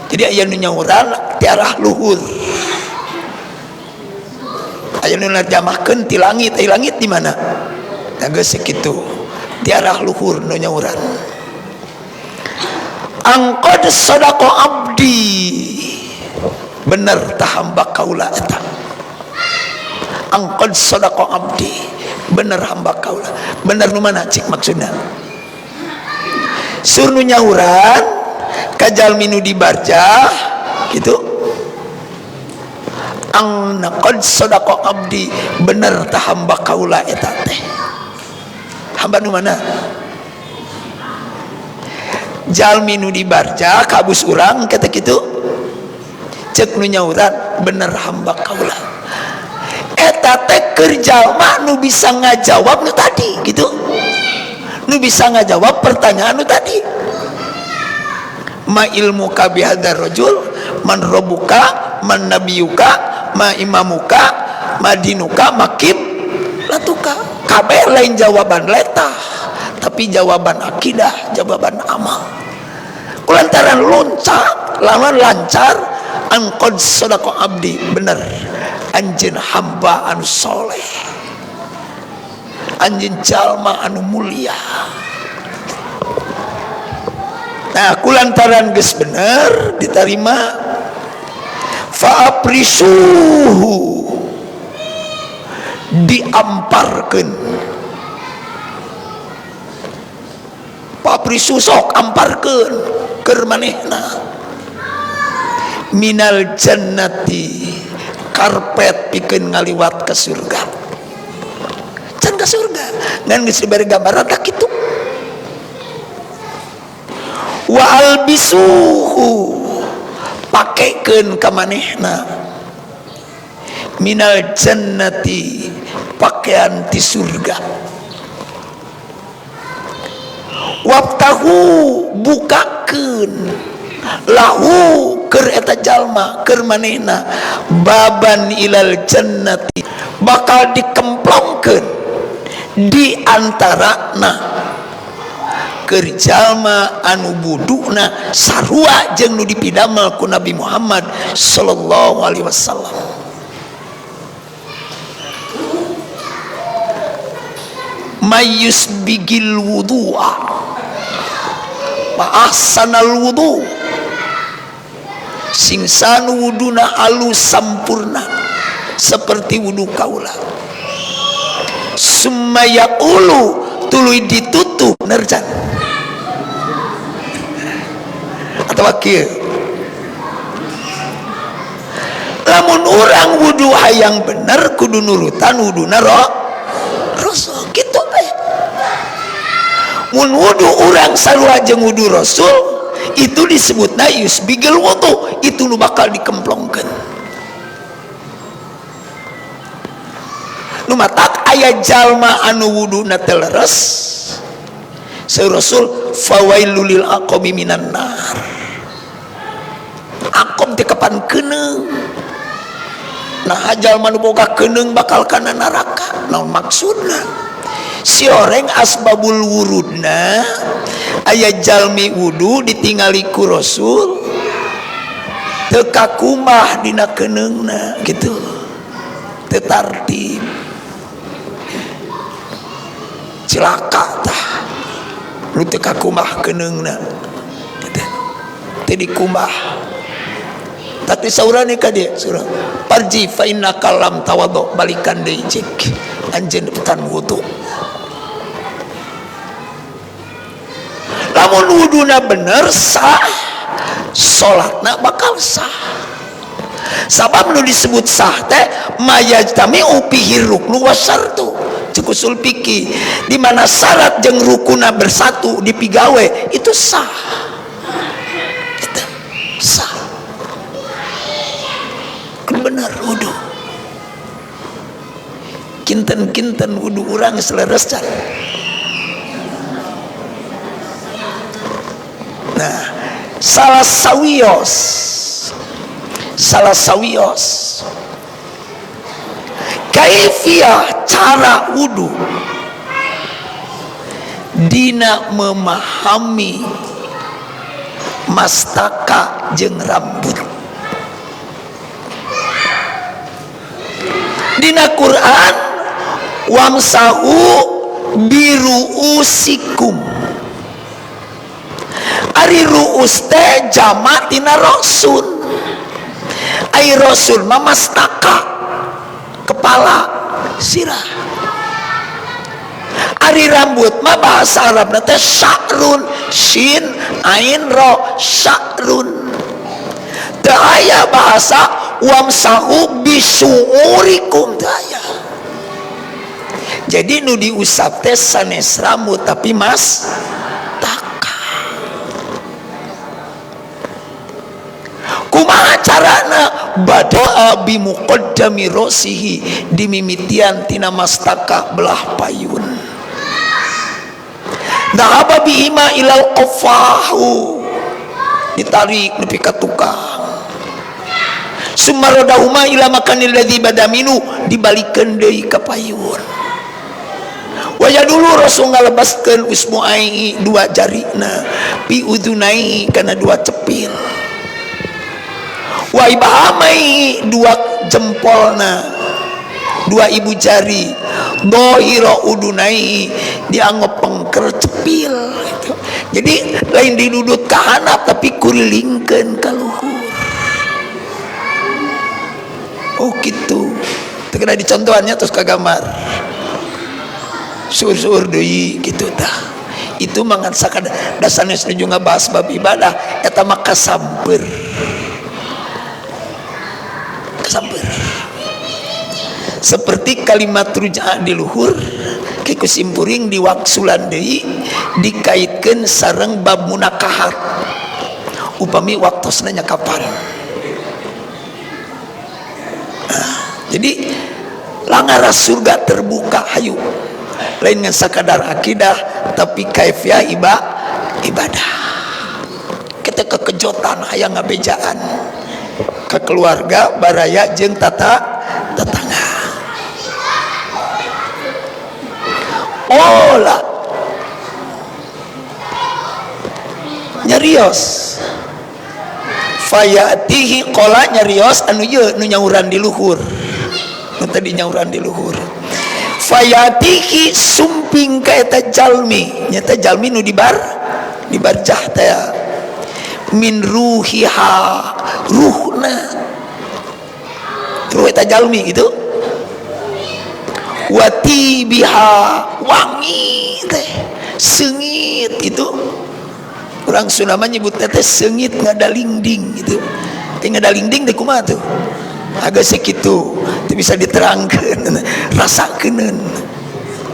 Jadi aya nu nyauran ti arah luhur. Aya nu nerjamahkeun ti langit, ti langit di mana? Nah geus sakitu ti arah luhur nu nyauran. Angqad sadaqa abdi. Bener tah hamba kaula eta. Angqad sadaqa abdi. Bener hamba kaula. Bener nu mana cik maksudna? Sur nu nyauran ka jalmi nu di barjah gitu. Angqad sadaqa abdi, bener tah hamba kaula eta teh. Hamba nu mana? Jalmi nu di barjah kabus urang kata kitu. Cek nu nyauran bener hamba kaula. Eta teh keur jalma nu bisa ngajawab nu tadi gitu. Nu bisa ngajawab pertanyaan nu tadi. Ma ilmuka bihadzal rajul, man rabbuka, man nabiyuka, ma imamuka, ma dinuka, ma kiblatuka. Kabeh lain jawaban letah, tapi jawaban akidah, jawaban amal. Kulantaran loncat, lawan lancar, angqad sadaqa abdi, bener anjeun hamba anu soleh, anjeun jalma anu mulia. Nah, kulantaran geus bener diterima, faaprisuhu, diamparkeun. Faaprisu sok amparkeun keur manehna minal jannati, karpet pikeun ngaliwat ke surga. Can ke surga ngan geus diberi gambaran tak kitu. Wa albisuhu, pakekeun ka manehna minal jannati, pakaian ti surga. Waftahu, bukakeun lahu keur eta jalma, keur manehna baban ilal jannati, bakal dikemplongkeun di antarana keur jalma anu buduna sarua jeung nu dipidamel ku Nabi Muhammad sallallahu alaihi wasallam. Mayus bigil wudu'a fa ahsanal wudu, sing sanu wuduna alus sampurna seperti wudu kaula. Summa yaqulu, tuluy ditutup nerjan atawa kieu. Lamun urang wudu hayang bener kudu nurutan wuduna Rasul kitu teh. Mun wudu urang sarua jeung wudu Rasul itu disebutna yusbigil wudu, itu nu bakal dikemplongkeun. Nu matak aya jalma anu wuduna teu leres, saur Rasul fawailul lil aqabi minan nar. Aqab teh kapan keuneung. Nah jalma nu boga keuneung bakal kana neraka. Naon maksudna? Si oreng asbabul wurudna aya jalmi wudu ditingali ku Rasul teu kakumah dina keuneungna gitu, teu tartib, cilaka tah nu teu kakumah keuneungna, teu dikumbah, Tapi saurane ka dieu surah parji fa innaka lam tawaddo, balikan deui cik anjeun can wudu. Lamun wuduna bener sah, salatna bakal sah. Sabab nu disebut sah teh mayajtami'u fihi ruknu wasyartu, cek usul fikih, di mana syarat jeung rukuna bersatu dipigawe itu sah. Itu sah. Bener wudu. Kinten-kinten wudu urang seleres can. Nah, salah sawios kaifiah cara wudu dina memahami mastaka jeung rambut. Dina Quran wamsahu biruusikum, ari ruus teh jama tina rasul, ai rasul mah mastaka kepala sirah, ari rambut mah bahasa Arabna teh sya'run, shin ain ro, sya'run. Teu aya bahasa wamsahu bisuurikum, teu aya. Jadi nu diusap teh sanes rambut tapi mas taka. Kumaha carana? Badaa bi muqaddami rosihi, dimimitian tina mastaka belah payun. Dhahaba bihima ilal qafahu, ditarik nepi ka tukang. Sumarodahuma ila makanil ladzi badaminu, dibalikeun deui ka payun. Wajah dulu Rasul ngalebaskeun usmuai dua jarina pi udunai kana dua cepil, wa ibahamai dua jempolna, dua ibu jari, dohiro udunai dianggap pengker cepil gitu. Jadi lain didudut ka handap tapi kurilingkeun ka luhur. Oh gitu, terkena dicontohannya terus ka gambar sur-sur deui gitu tah. Itu mangan sakada dasarnya setuju ngabahas bab ibadah eta mah kasamper. Kasamper. Seperti kalimat rujaa di luhur ke simpuring diwaksulan deui dikaitkeun sareng bab munakahat. Upami waktosna nya kapan. Nah, jadi langara surga terbuka hayu. Lain ngan sakadar akidah tapi kaifiah ibadah. Kita kekejotan hayang ngabejaan ke keluarga baraya jeung tata tetangga. Ola nyarios fayatihi qala nyarios anu ieu nu nyauran di luhur, nu tadi nyauran di luhur. Fayatihi sumping ka eta jalmi, nyata jalmi nu dibarjah teh min ruhiha, ruhna ruh eta jalmi gitu, wati biha wangi teh seungit gitu. Urang Sunda mah nyebut teh seungit ngadalingding gitu. Teh ngadalingding teh kumaha tuh? Agak segitu teu bisa diterangkeun, rasakeun.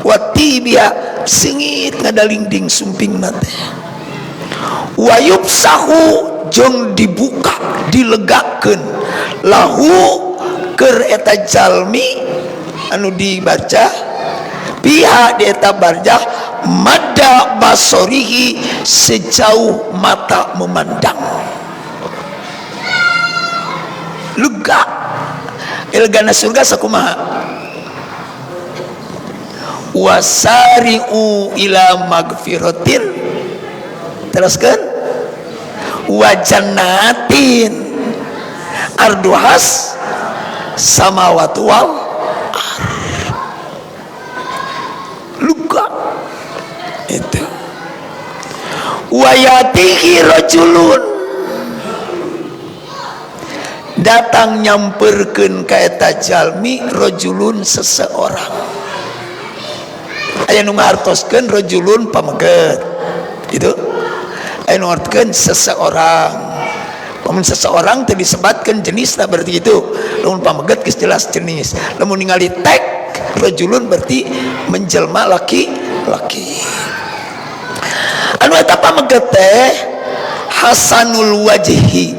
Wati biha seungit ngadalingding sumpingna teh. Wayubsahu jeung dibuka dilegakeun lahu keur eta jalmi anu dibaca pihak di eta barjah madda basorihi, sejauh mata memandang. Lega ilgana surga sakumaha? Wasari'u ila magfiratin, teruskan, wa jannatin arduhas samawati wal ardh. Luka itu wayatihi rajulun Datang nyamperkeun ka eta jalmi rajulun seseorang. Aya nu ngahartoskeun rajulun pameget gitu, aya nu ngartoskeun seseorang. Lamun seseorang teu disebatkeun jenisna berarti gitu. Lamun pameget geus jelas jenis. Lamun ningali tek rajulun berarti menjelma laki-laki. Anu eta pameget teh hasanul wajhi,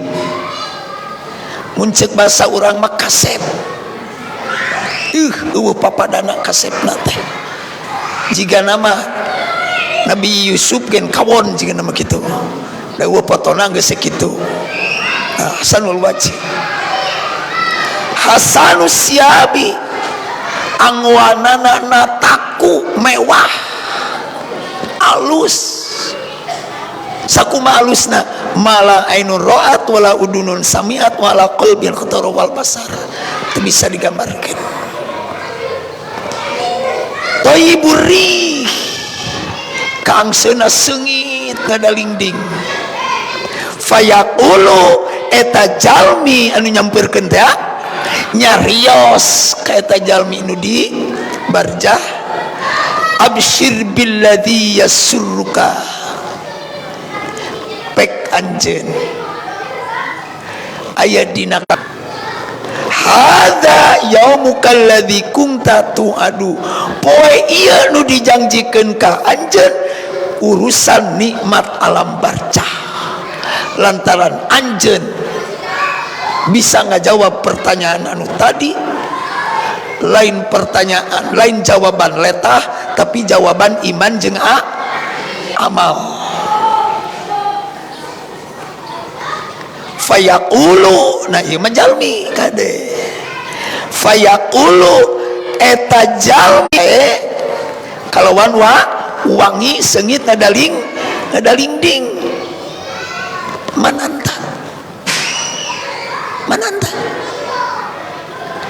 mun ceuk bahasa urang mah kasep. Eueuh papadana kasepna teh jiga nama Nabi Yusuf gen kawon, jiga nama kitu da eueuh fotona geus sakitu. Nah, hasanul wajhi, hasanus siabi, angwanana nataku mewah alus. Sakumaha alusna? Mala ainun ra'at wala udunun samiat wala qalbin khatara wal basar, itu bisa digambarkan. Thayyibur rih, kaangseuna seungit ngadalingding. Fayaqulu, eta jalmi anu nyamperkeun teh nyarios ka eta jalmi nu di barjah, absyir billadzi yasurruka, pek anjeun aya dina hadza yaumuka alladzi kunta tu'adu, poe ieu nu dijanjikeun ka anjeun urusan nikmat alam barjah, lantaran anjeun bisa ngajawab pertanyaan anu tadi. Lain pertanyaan, lain jawaban letah, tapi jawaban iman jeung amal. Fayaqulu, nah ieu mah jalmi kade. Fayaqulu, eta jalmi kalawan wa wangi seungit ngadaling ngadalingding, mananta mananta,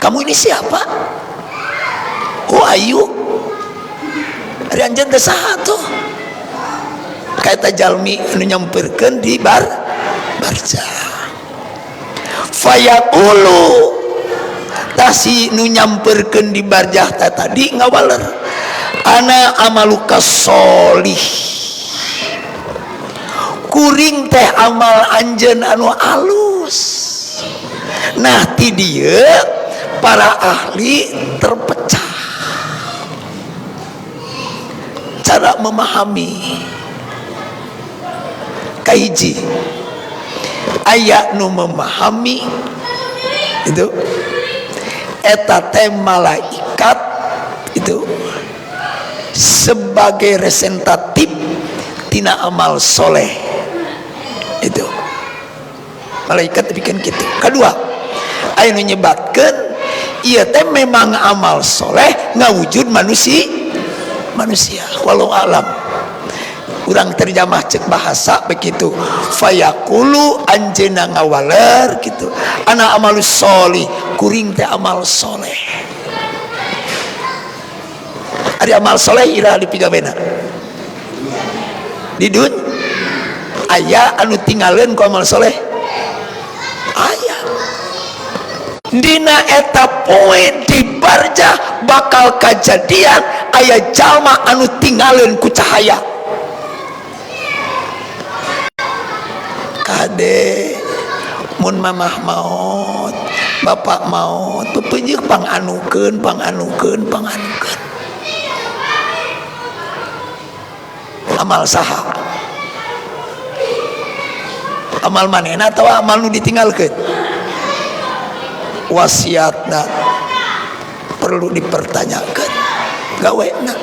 kamu ini siapa? Oh ayu, ari anjeun teh saha tuh? Ka eta jalmi anu nyamperkeun di barjah. Fayaqulu, tah si nu nyamperkeun di barjah tadi ngawaler, ana amaluka solih, kuring teh amal anjeun anu alus. Nah, ti dieu para ahli terpecah cara memahami. Kahiji, aya nu memahami itu eta teh malaikat itu sebagai representatif tina amal soleh itu malaikat bikin gitu. Kedua, aya nu nyebatkeun ieu teh memang amal soleh ngawujud manusia. Walau alam, urang terjemah cek bahasa begitu. Fayaqulu, anjeunna ngawaler gitu, ana amalus solih, kuring teh amal soleh. Ari amal soleh iraha dipigawena? Di dun aya anu tinggalin ku amal soleh? Aya. Dina eta poe di barjah bakal kajadian aya jalma anu tinggalin ku cahaya. Kade mun mamah maot, bapak maot, pepeujeuh panganukeun panganukeun panganukeun. Amal saha? Amal manehna atawa amal nu ditinggalkeun? Wasiatna perlu dipertanyakan, gawena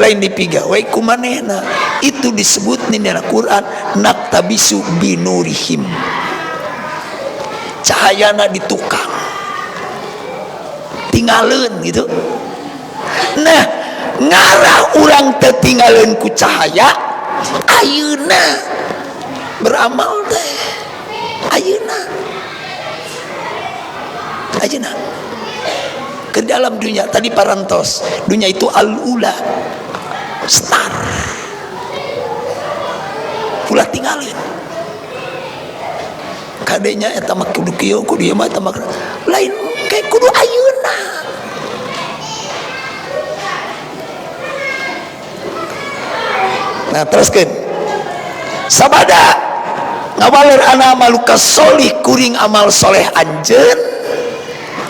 lain dipigawe ku manehna. Itu disebut di dalam Quran naktabisu binurihim, cahayana di tukang tinggalin gitu. Nah, ngarah urang tertinggalin ku cahaya ayeuna beramal teh ayeuna ayeuna ke dalam dunia tadi parantos. Dunia itu al-ula star, ulah tinggalin. Kadenya eta mah kudu kieu, kudu ieu mah, eta mah lain engke, kudu ayeuna. Nah, teruskeun. Sabada ngawaler ana amaluka solih kuring amal soleh anjeun,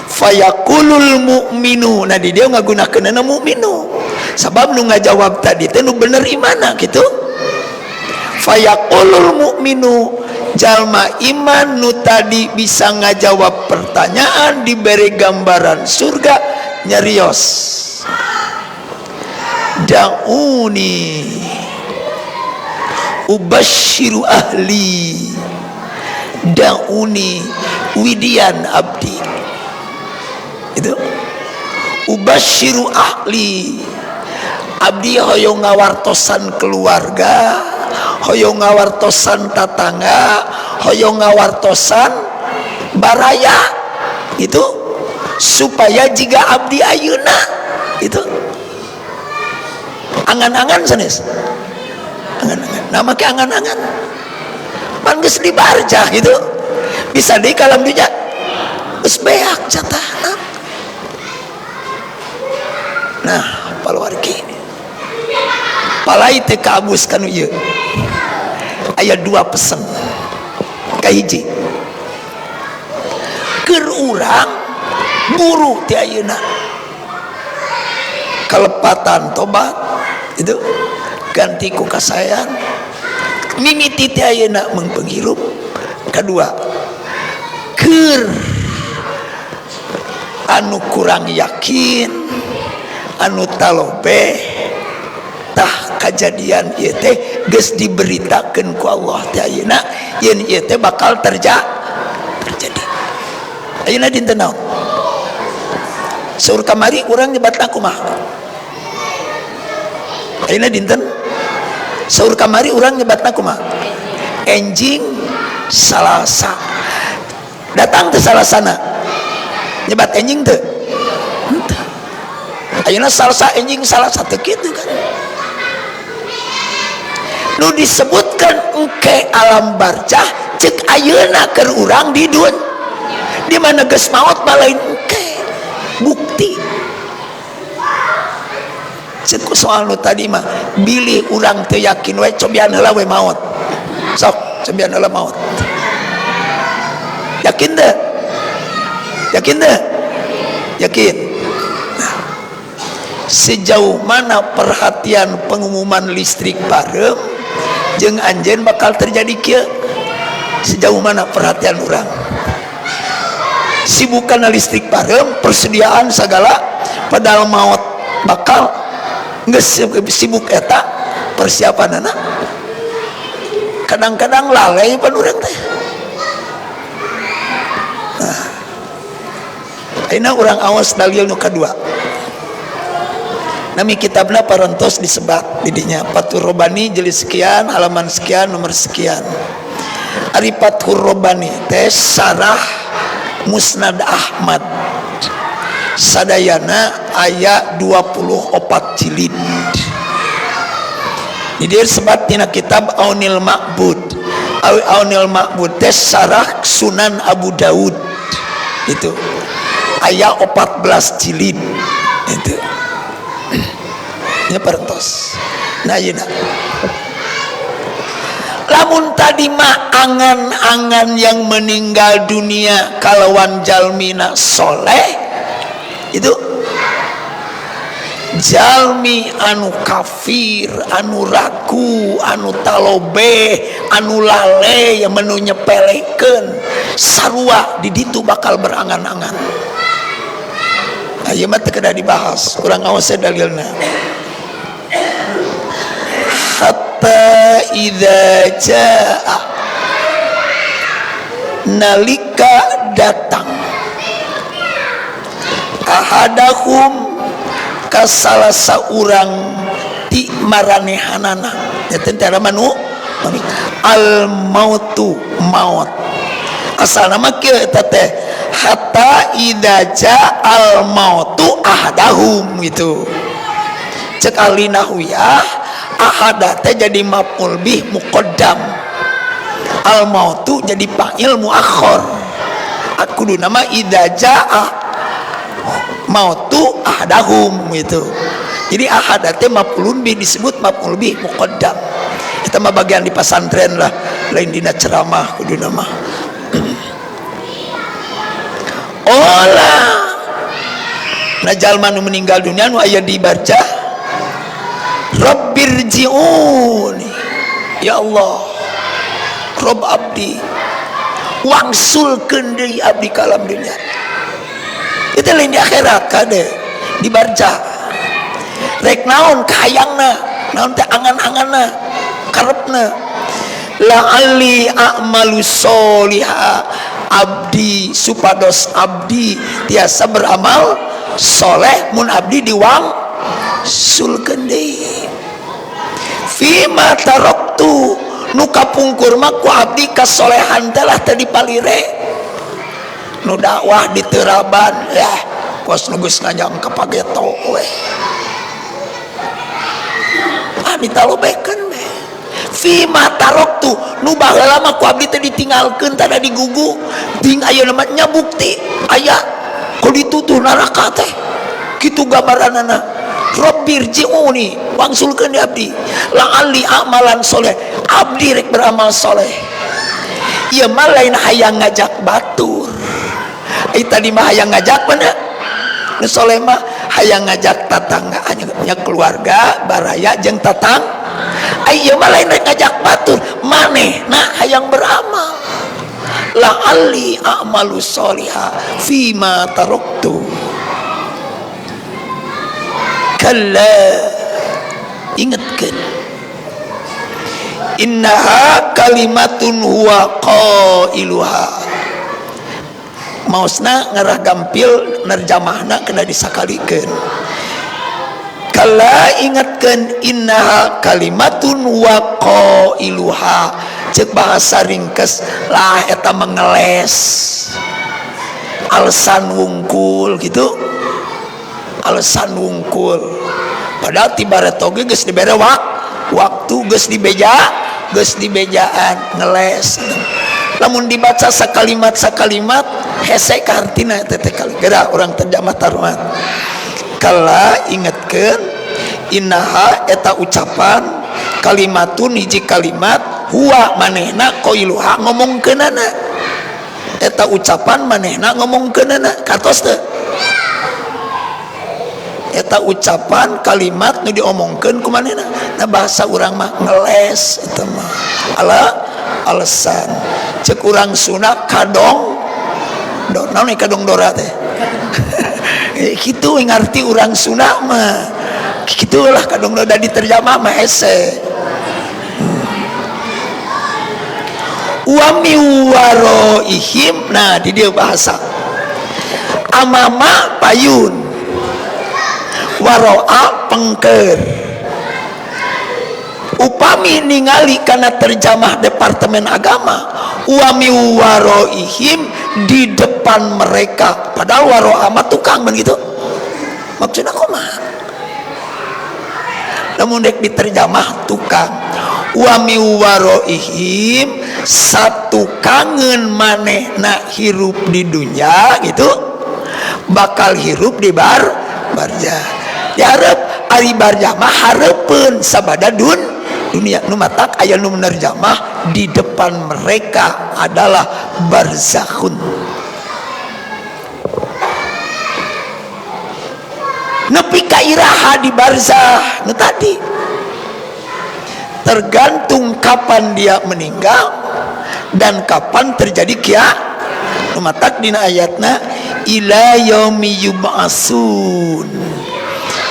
fayaqulul mu'minu. Nah, di dia ngagunakeunana mu'minu. Sabab nu ngajawab tadi teh nu bener imana gitu. Fayaqulul mu'minu, jalma iman nu tadi bisa ngajawab pertanyaan diberi gambaran surga nyarios, da'uni ubasyiru ahli, da'uni widian abdi, itu ubasyiru ahli, abdi hoyong ngawartosan keluarga, hoyong ngawartosan tatangga, hoyong ngawartosan baraya, itu supaya jika abdi ayeuna itu angan-angan sanes, angan-angan nama ke angan-angan pan geus dibarjah gitu, bisa di kalam dunya geus beak jatahna. Nah, paluarki palai teh kaabus kanu ieu aya dua pesen. Kahiji, keur urang buru ti ayeuna kalepatan tobat itu ganti ku kasayan mimiti ti ayeuna mengpenghirup. Kedua, keur anu kurang yakin, anu talobeh, tah kajadian ieu teh geus diberitakeun ku Allah teh ayeuna yen ieu teh bakal terjadi. Ayeuna dinten naon? Saur kamari urang nyebatna kumaha? Ayeuna dinten saur kamari urang nyebatna kumaha? Enjing Salasa. Datang teh Salasana nyebat enjing teh? Henteu. Ayeuna Salasa enjing Salasa teh kitu kan. Nu disebutkan engke alam barjah cek ayeuna keur urang di dunya di mana geus maot mah lain engke. Bukti cek soal nu tadi mah bilih urang teu yakin we cobian heula we maot, sok cobian heula maot, yakin teu? Yakin teu? Yakin. Nah, sejauh mana perhatian pengumuman listrik bareng jeung anjeun bakal terjadi kieu, sejauh mana perhatian urang sibukan listrik bareng persediaan segala, padahal maut bakal geus sibuk eta persiapan anak, kadang-kadang lalai pan urang teh. Nah, ayeuna urang awas dalil nu kadua. Nami kitabna parantos disebat didinya Fathur Robani jilid sekian halaman sekian nomor sekian. Ari Fathur Robani teh sarah Musnad Ahmad sadayana aya 24 jilid. Di dieu sebat tina kitab Aunil Ma'bud. Aunil Ma'bud teh sarah Sunan Abu Daud itu aya 14 jilid itu nya parantos. Nah, ayeuna lamun tadi mah angan-angan yang meninggal dunia kalawan jalmina soleh, itu jalmi anu kafir, anu ragu, anu talobe, anu lale yang menu nyepelekeun, sarua di ditu bakal berangan-angan. Ayeuna mah teu kedah dibahas, urang awas dalilna. Hatta idza jaa, nalika datang, ahadahum ka salah saurang ti maranehanana, ya tentara manu al mautu maut, asal nama kieu eta teh hatta idza jaa al mautu ahadahum gitu. Cek ahli nahwiyah ahada teh jadi maf'ul bih muqaddam, Al mautu jadi fa'il muakhir. Kudu nama idza jaa mautu ahadahum gitu. Jadi ahad teh maf'ulun bih disebut maf'ul bih muqaddam. Eta mah bagian di pasantren lah, lain dina ceramah kudu nama. Olah. Nah jalma nu meninggal dunia nu aya di barzah, Rabbirji'uni, ya Allah, Rob abdi, wangsulkeun deui abdi ka alam dunia. Itu lain di akhirat kade, di barzah. Rek naon kahayangna, naon teh angan-anganna, karepna. La'alli a'malu sholiha, abdi supados abdi tiasa beramal soleh mun abdi diwang sulkeun deui. Fima taraktu, nu kapungkur mah ku abdi kasolehan teh lah teu dipalire. Nu dakwah diteraban ya kos nu geus nganyang ka pageto we. Ah ditalobekeun we. Fima taraktu, nu baheula mah ku abdi teh ditinggalkeun tada digugu ting ayeuna mah nya bukti aya ku ditutuh neraka teh kitu gambaranana. Rabbirji'uni, wangsulkeun di abdi, la'alli amalan soleh, abdi rek beramal soleh. Ieu mah lain hayang ngajak batur. Ai tadi mah hayang ngajak mana? Nu soleh mah hayang ngajak tatangga, nya keluarga, baraya jeung tatang. Ai ieu mah lain rek ngajak batur, manehna hayang beramal. La'alli a'malu sholiha fima taraktu. Kalla, ingatkan, innaha kalimatun huwa qailuha. Maosna ngarah gampil nerjamahna kena disakalikeun. Kalla ingatkan, innaha kalimatun huwa qailuha. Cek bahasa ringkes lah eta mengeles alasan wungkul gitu, alasan wungkul. Padahal ti bareto ge geus dibere waktu, geus dibeja, geus dibejaan ngeles. Lamun dibaca sakalimat sakalimat hese ka hartina eta teh kali geura urang terjemah taruhan. Kala ingatkeun, innaha eta ucapan, kalimatun hiji kalimat, huwa manehna, qailuha ngomongkeunana, eta ucapan manehna ngomongkeunana. Katos teu eta ucapan kalimat nu diomongkeun ku manehna? Nah bahasa urang mah ngeles eta mah ala alasan. Cek urang Sunda kadong do, naon kadong dora teh kitu ngarti urang Sunda mah kitulah kadong dora diterjemah mah hese. Wa mi waroihim, nah di dia bahasa amama payun, waroa pengker. Upami ningali karena terjemah Departemen Agama, wami waroihim di depan mereka, padahal waroa mah tukang begitu maksudnya kumaha. Namun dek diterjemah tukang, wami waroihim satu kangen manehna hirup di dunia gitu bakal hirup di barjah. Diharap ari barjah mah hareupeun sabada dunia. Nu matak aya nu menerjemah di depan mereka adalah barzakhun. Nepi ka iraha di barzah nu tadi tergantung kapan dia meninggal dan kapan terjadi kia. Nu matak dina ayatna ila yaumi yub'atsun,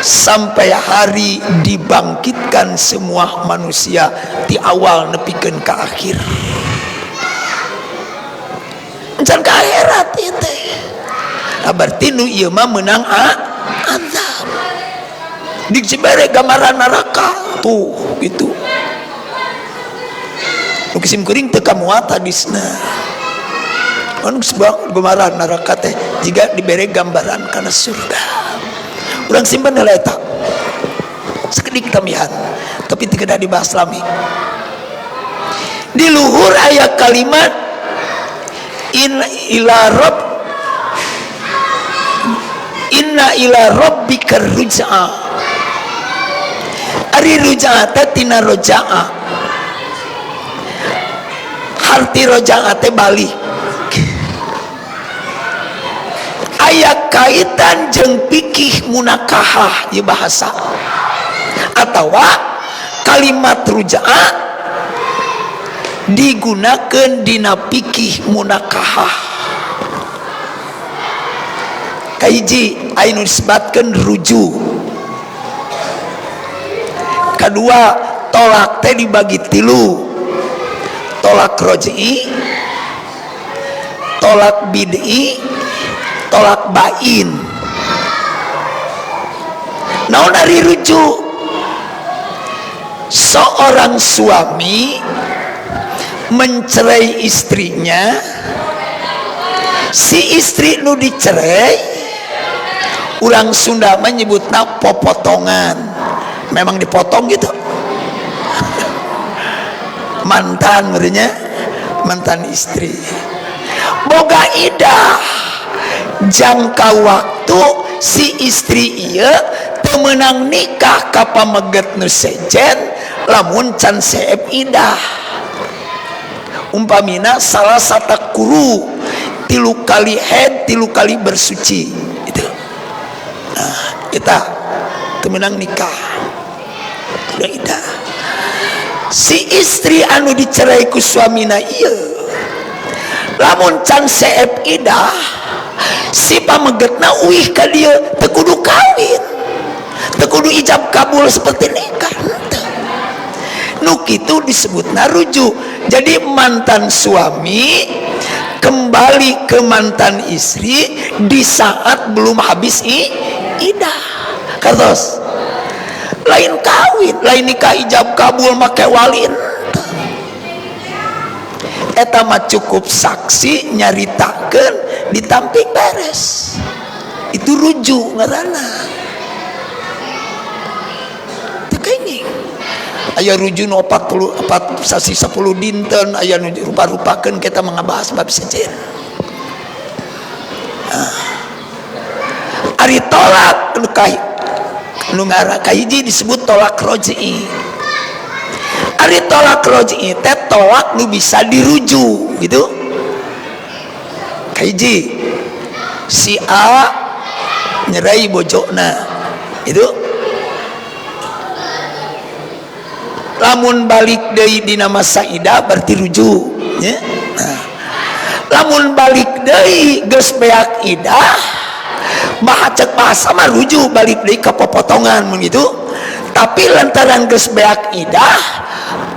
sampai hari dibangkitkan semua manusia di awal nepikeun ka akhir. Encan ka akhirat ieu teh. Nah, berarti nu ieu mah meunang azab. Dibere gambaran neraka tuh gitu. Nu kisim kuring teu kamuat hadisna. Anu sebuah gambaran neraka teh jika dibere gambaran kana surga. Urang simpen heula eta. Sakedik tambihan, tapi teu kedah dibahas lami. Di luhur aya kalimat in ila rabb, inna ila rabbika ruj'a. Ari ruj'a teh tina roja'a, harti roja'a teh balik. Aya kaitan jeung fikih munakahah ieu bahasa atawa kalimat ruj'a digunakan dina fikih munakahah. Kahiji aya nu disebatkeun ruju, kedua tolak teh dibagi tilu, tolak roj'i, tolak bid'i, tolak bain. Naon ari rujuk? Seorang suami mencerai istrinya, si istri nu dicerai urang Sunda menyebutna popotongan, memang dipotong gitu. Mantan merenya, mantan istri boga idah jangka waktu si istri ieu teu meunang nikah ka pameget nu sejen lamun can seep idah. Umpamina salah satu kuru 3 kali head, 3 kali bersuci itu. Nah, kita teu meunang nikah udah idah. Si istri anu dicerai ku suamina ieu lamun can seep idah, si pamegetna uih ka dieu, teu kudu kawin, teu kudu ijab kabul seperti nikah. Nu kitu disebutna rujuk. Jadi mantan suami kembali ke mantan istri di saat belum habis idah. Kartos lain kawin, lain nikah ijab kabul make wali, eta mah cukup saksi nyaritakeun ditampik beres. Itu rujuk ngaranna. Teu kenging aya rujuk nu 44 sasi 10 dinten, aya nu rupa-rupakeun, kita mangabahas bab sejen. Nah, ari tolak nu nu ngara kahiji disebut tolak roj'i. Ari tolak roj'i teh tolak nu bisa dirujuk gitu. Kahiji si A nyerai bojona itu, lamun balik deui dina masa idah berarti rujuk nya. Nah, lamun balik deui geus beak idah, cek bahasa mah rujuk balik deui ka popotongan begitu. Tapi lantaran geus beak idah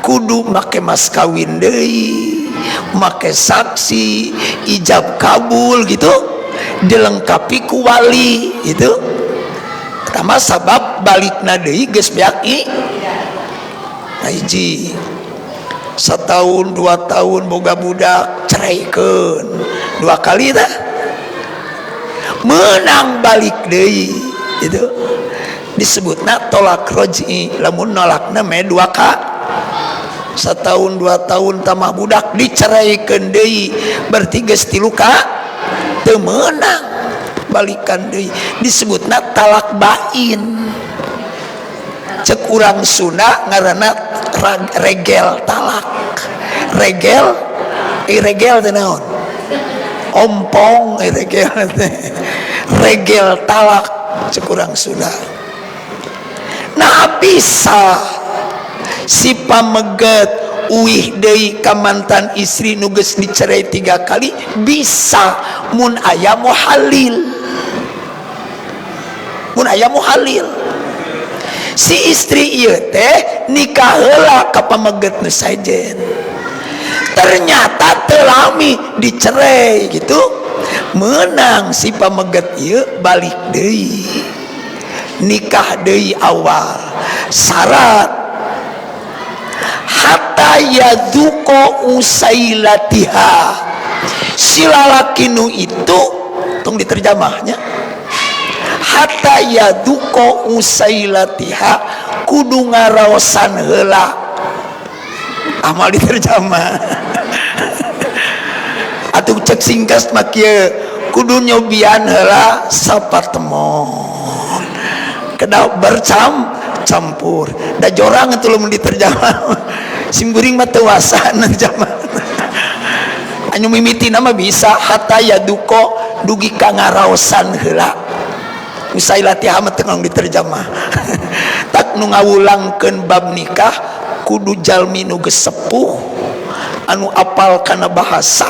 kudu make mas kawin deui, make saksi, ijab kabul gitu, dilengkapi ku wali gitu. Pertama sabab balikna deui geus beak hiji setahun 2 tahun boga budak, ceraikeun 2 kali tah menang balik deui, itu disebutna tolak roj'i. Lamun nolakna me 2 ka setahun 2 tahun tambah budak diceraikeun deui berarti geus 3 ka teu meunang balikan deui, disebutna talak bain. Cek urang Sunda ngaranna regel talak. Regel, regel teh naon? Ompong regel teh. Regel talak cek urang Sunda. Nah bisa si pameget uih deui ka mantan istri nu geus dicerai 3 kali, bisa mun aya muhalil. Mun aya muhalil, si istri ieu teh nikah heula ka pameget nu sejen, ternyata teu lami dicerai gitu, menang si pameget ieu balik deui nikah deui awal. Syarat hatta yadzuqa usailatiha, si lalaki nu itu tong diterjemahnya, hatta yadzuqa usailatiha kudu ngaraosan heula. Amal diterjemah. Atuh cek singkas mah kieu, kudu nyobian heula sapatemon. Kedah bercam campur. Da jorang atuh lamun diterjemah. Simkuring mah teu wasa nerjemah. Anu mimitina mah bisa hatta yadzuqa, dugi ka ngaraosan heula. Misalnya mah teu diterjemah. Tak nu ngawulangkeun bab nikah kudu jalmi nu geus sepuh, anu apal kana bahasa.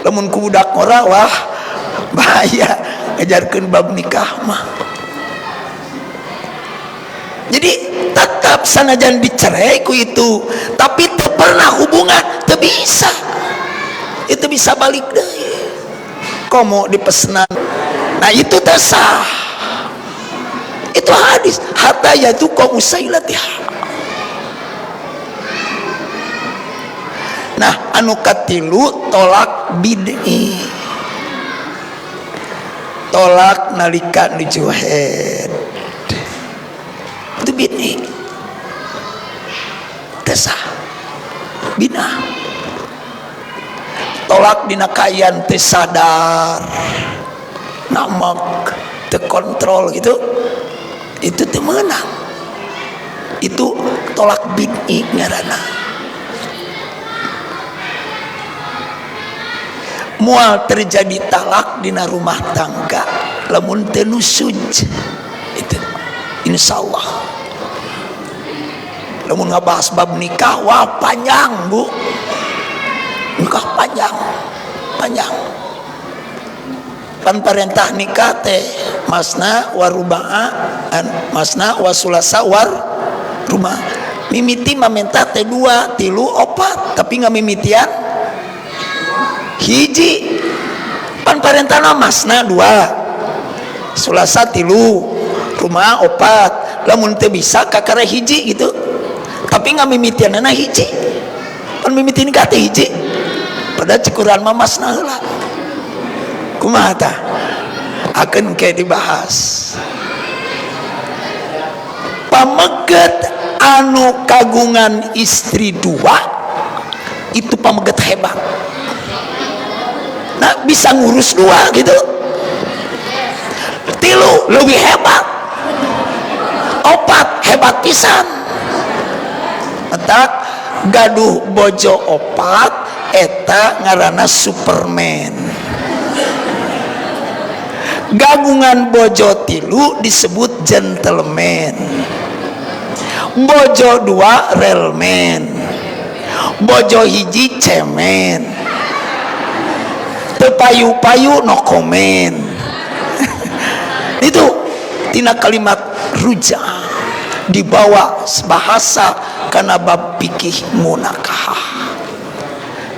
Lamun ku budak ngora, wah, bahaya ngajarkeun bab nikah mah. Jadi tetap sanajan dicerai ku itu, tapi teu pernah hubungan, teu bisa, itu bisa balik deui. Komo dipesenan, nah itu teh sah. Itu hadis hatta yadzuqa usailatiha. Nah, anu katilu tolak bid'i, tolak nalika nuju haid, itu bid'i, teu sah, bid'ah. Tolak dina kaayaan teu sadar, namek, teu kontrol gitu, itu teu meunang, itu tolak bid'i ngaranna. Moal terjadi talak dina rumah tangga lamun teu nusyuz, itu insyaallah. Lamun ngabahas bab nikah, wah, panjang, Bu. Nikah panjang, panjang. Pan perintah nikah teh masna waruba'a, masna wasulasa war rumah. Mimiti mamenta teh dua, tilu, opat, tapi nggak mimitian hiji. Pan parentana masna dua, sulasa tilu, rumah opat. Lamun teu bisa kakara hiji gitu, tapi nggak mimitianana hiji. Pan mimiti nikah teh hiji, pada cikuran mah masna heula. Kumaha tah, akan kayak dibahas. Pameget anu kagungan istri dua itu pameget hebat. Nah, bisa ngurus dua gitu. Tilu lebih hebat, opat hebat pisan. Matak gaduh bojo opat eta ngaranna Superman. Gagungan bojo tilu disebut gentleman, bojo dua relman, bojo hiji cemen, teu payu-payu no komen. Itu tina kalimat ruja dibawa bahasa karena bab fikih munakahah.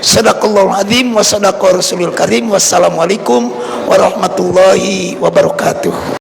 Sadaqallahul azim wa sadaqa rasulul karim. Wassalamualaikum warahmatullahi wabarakatuh.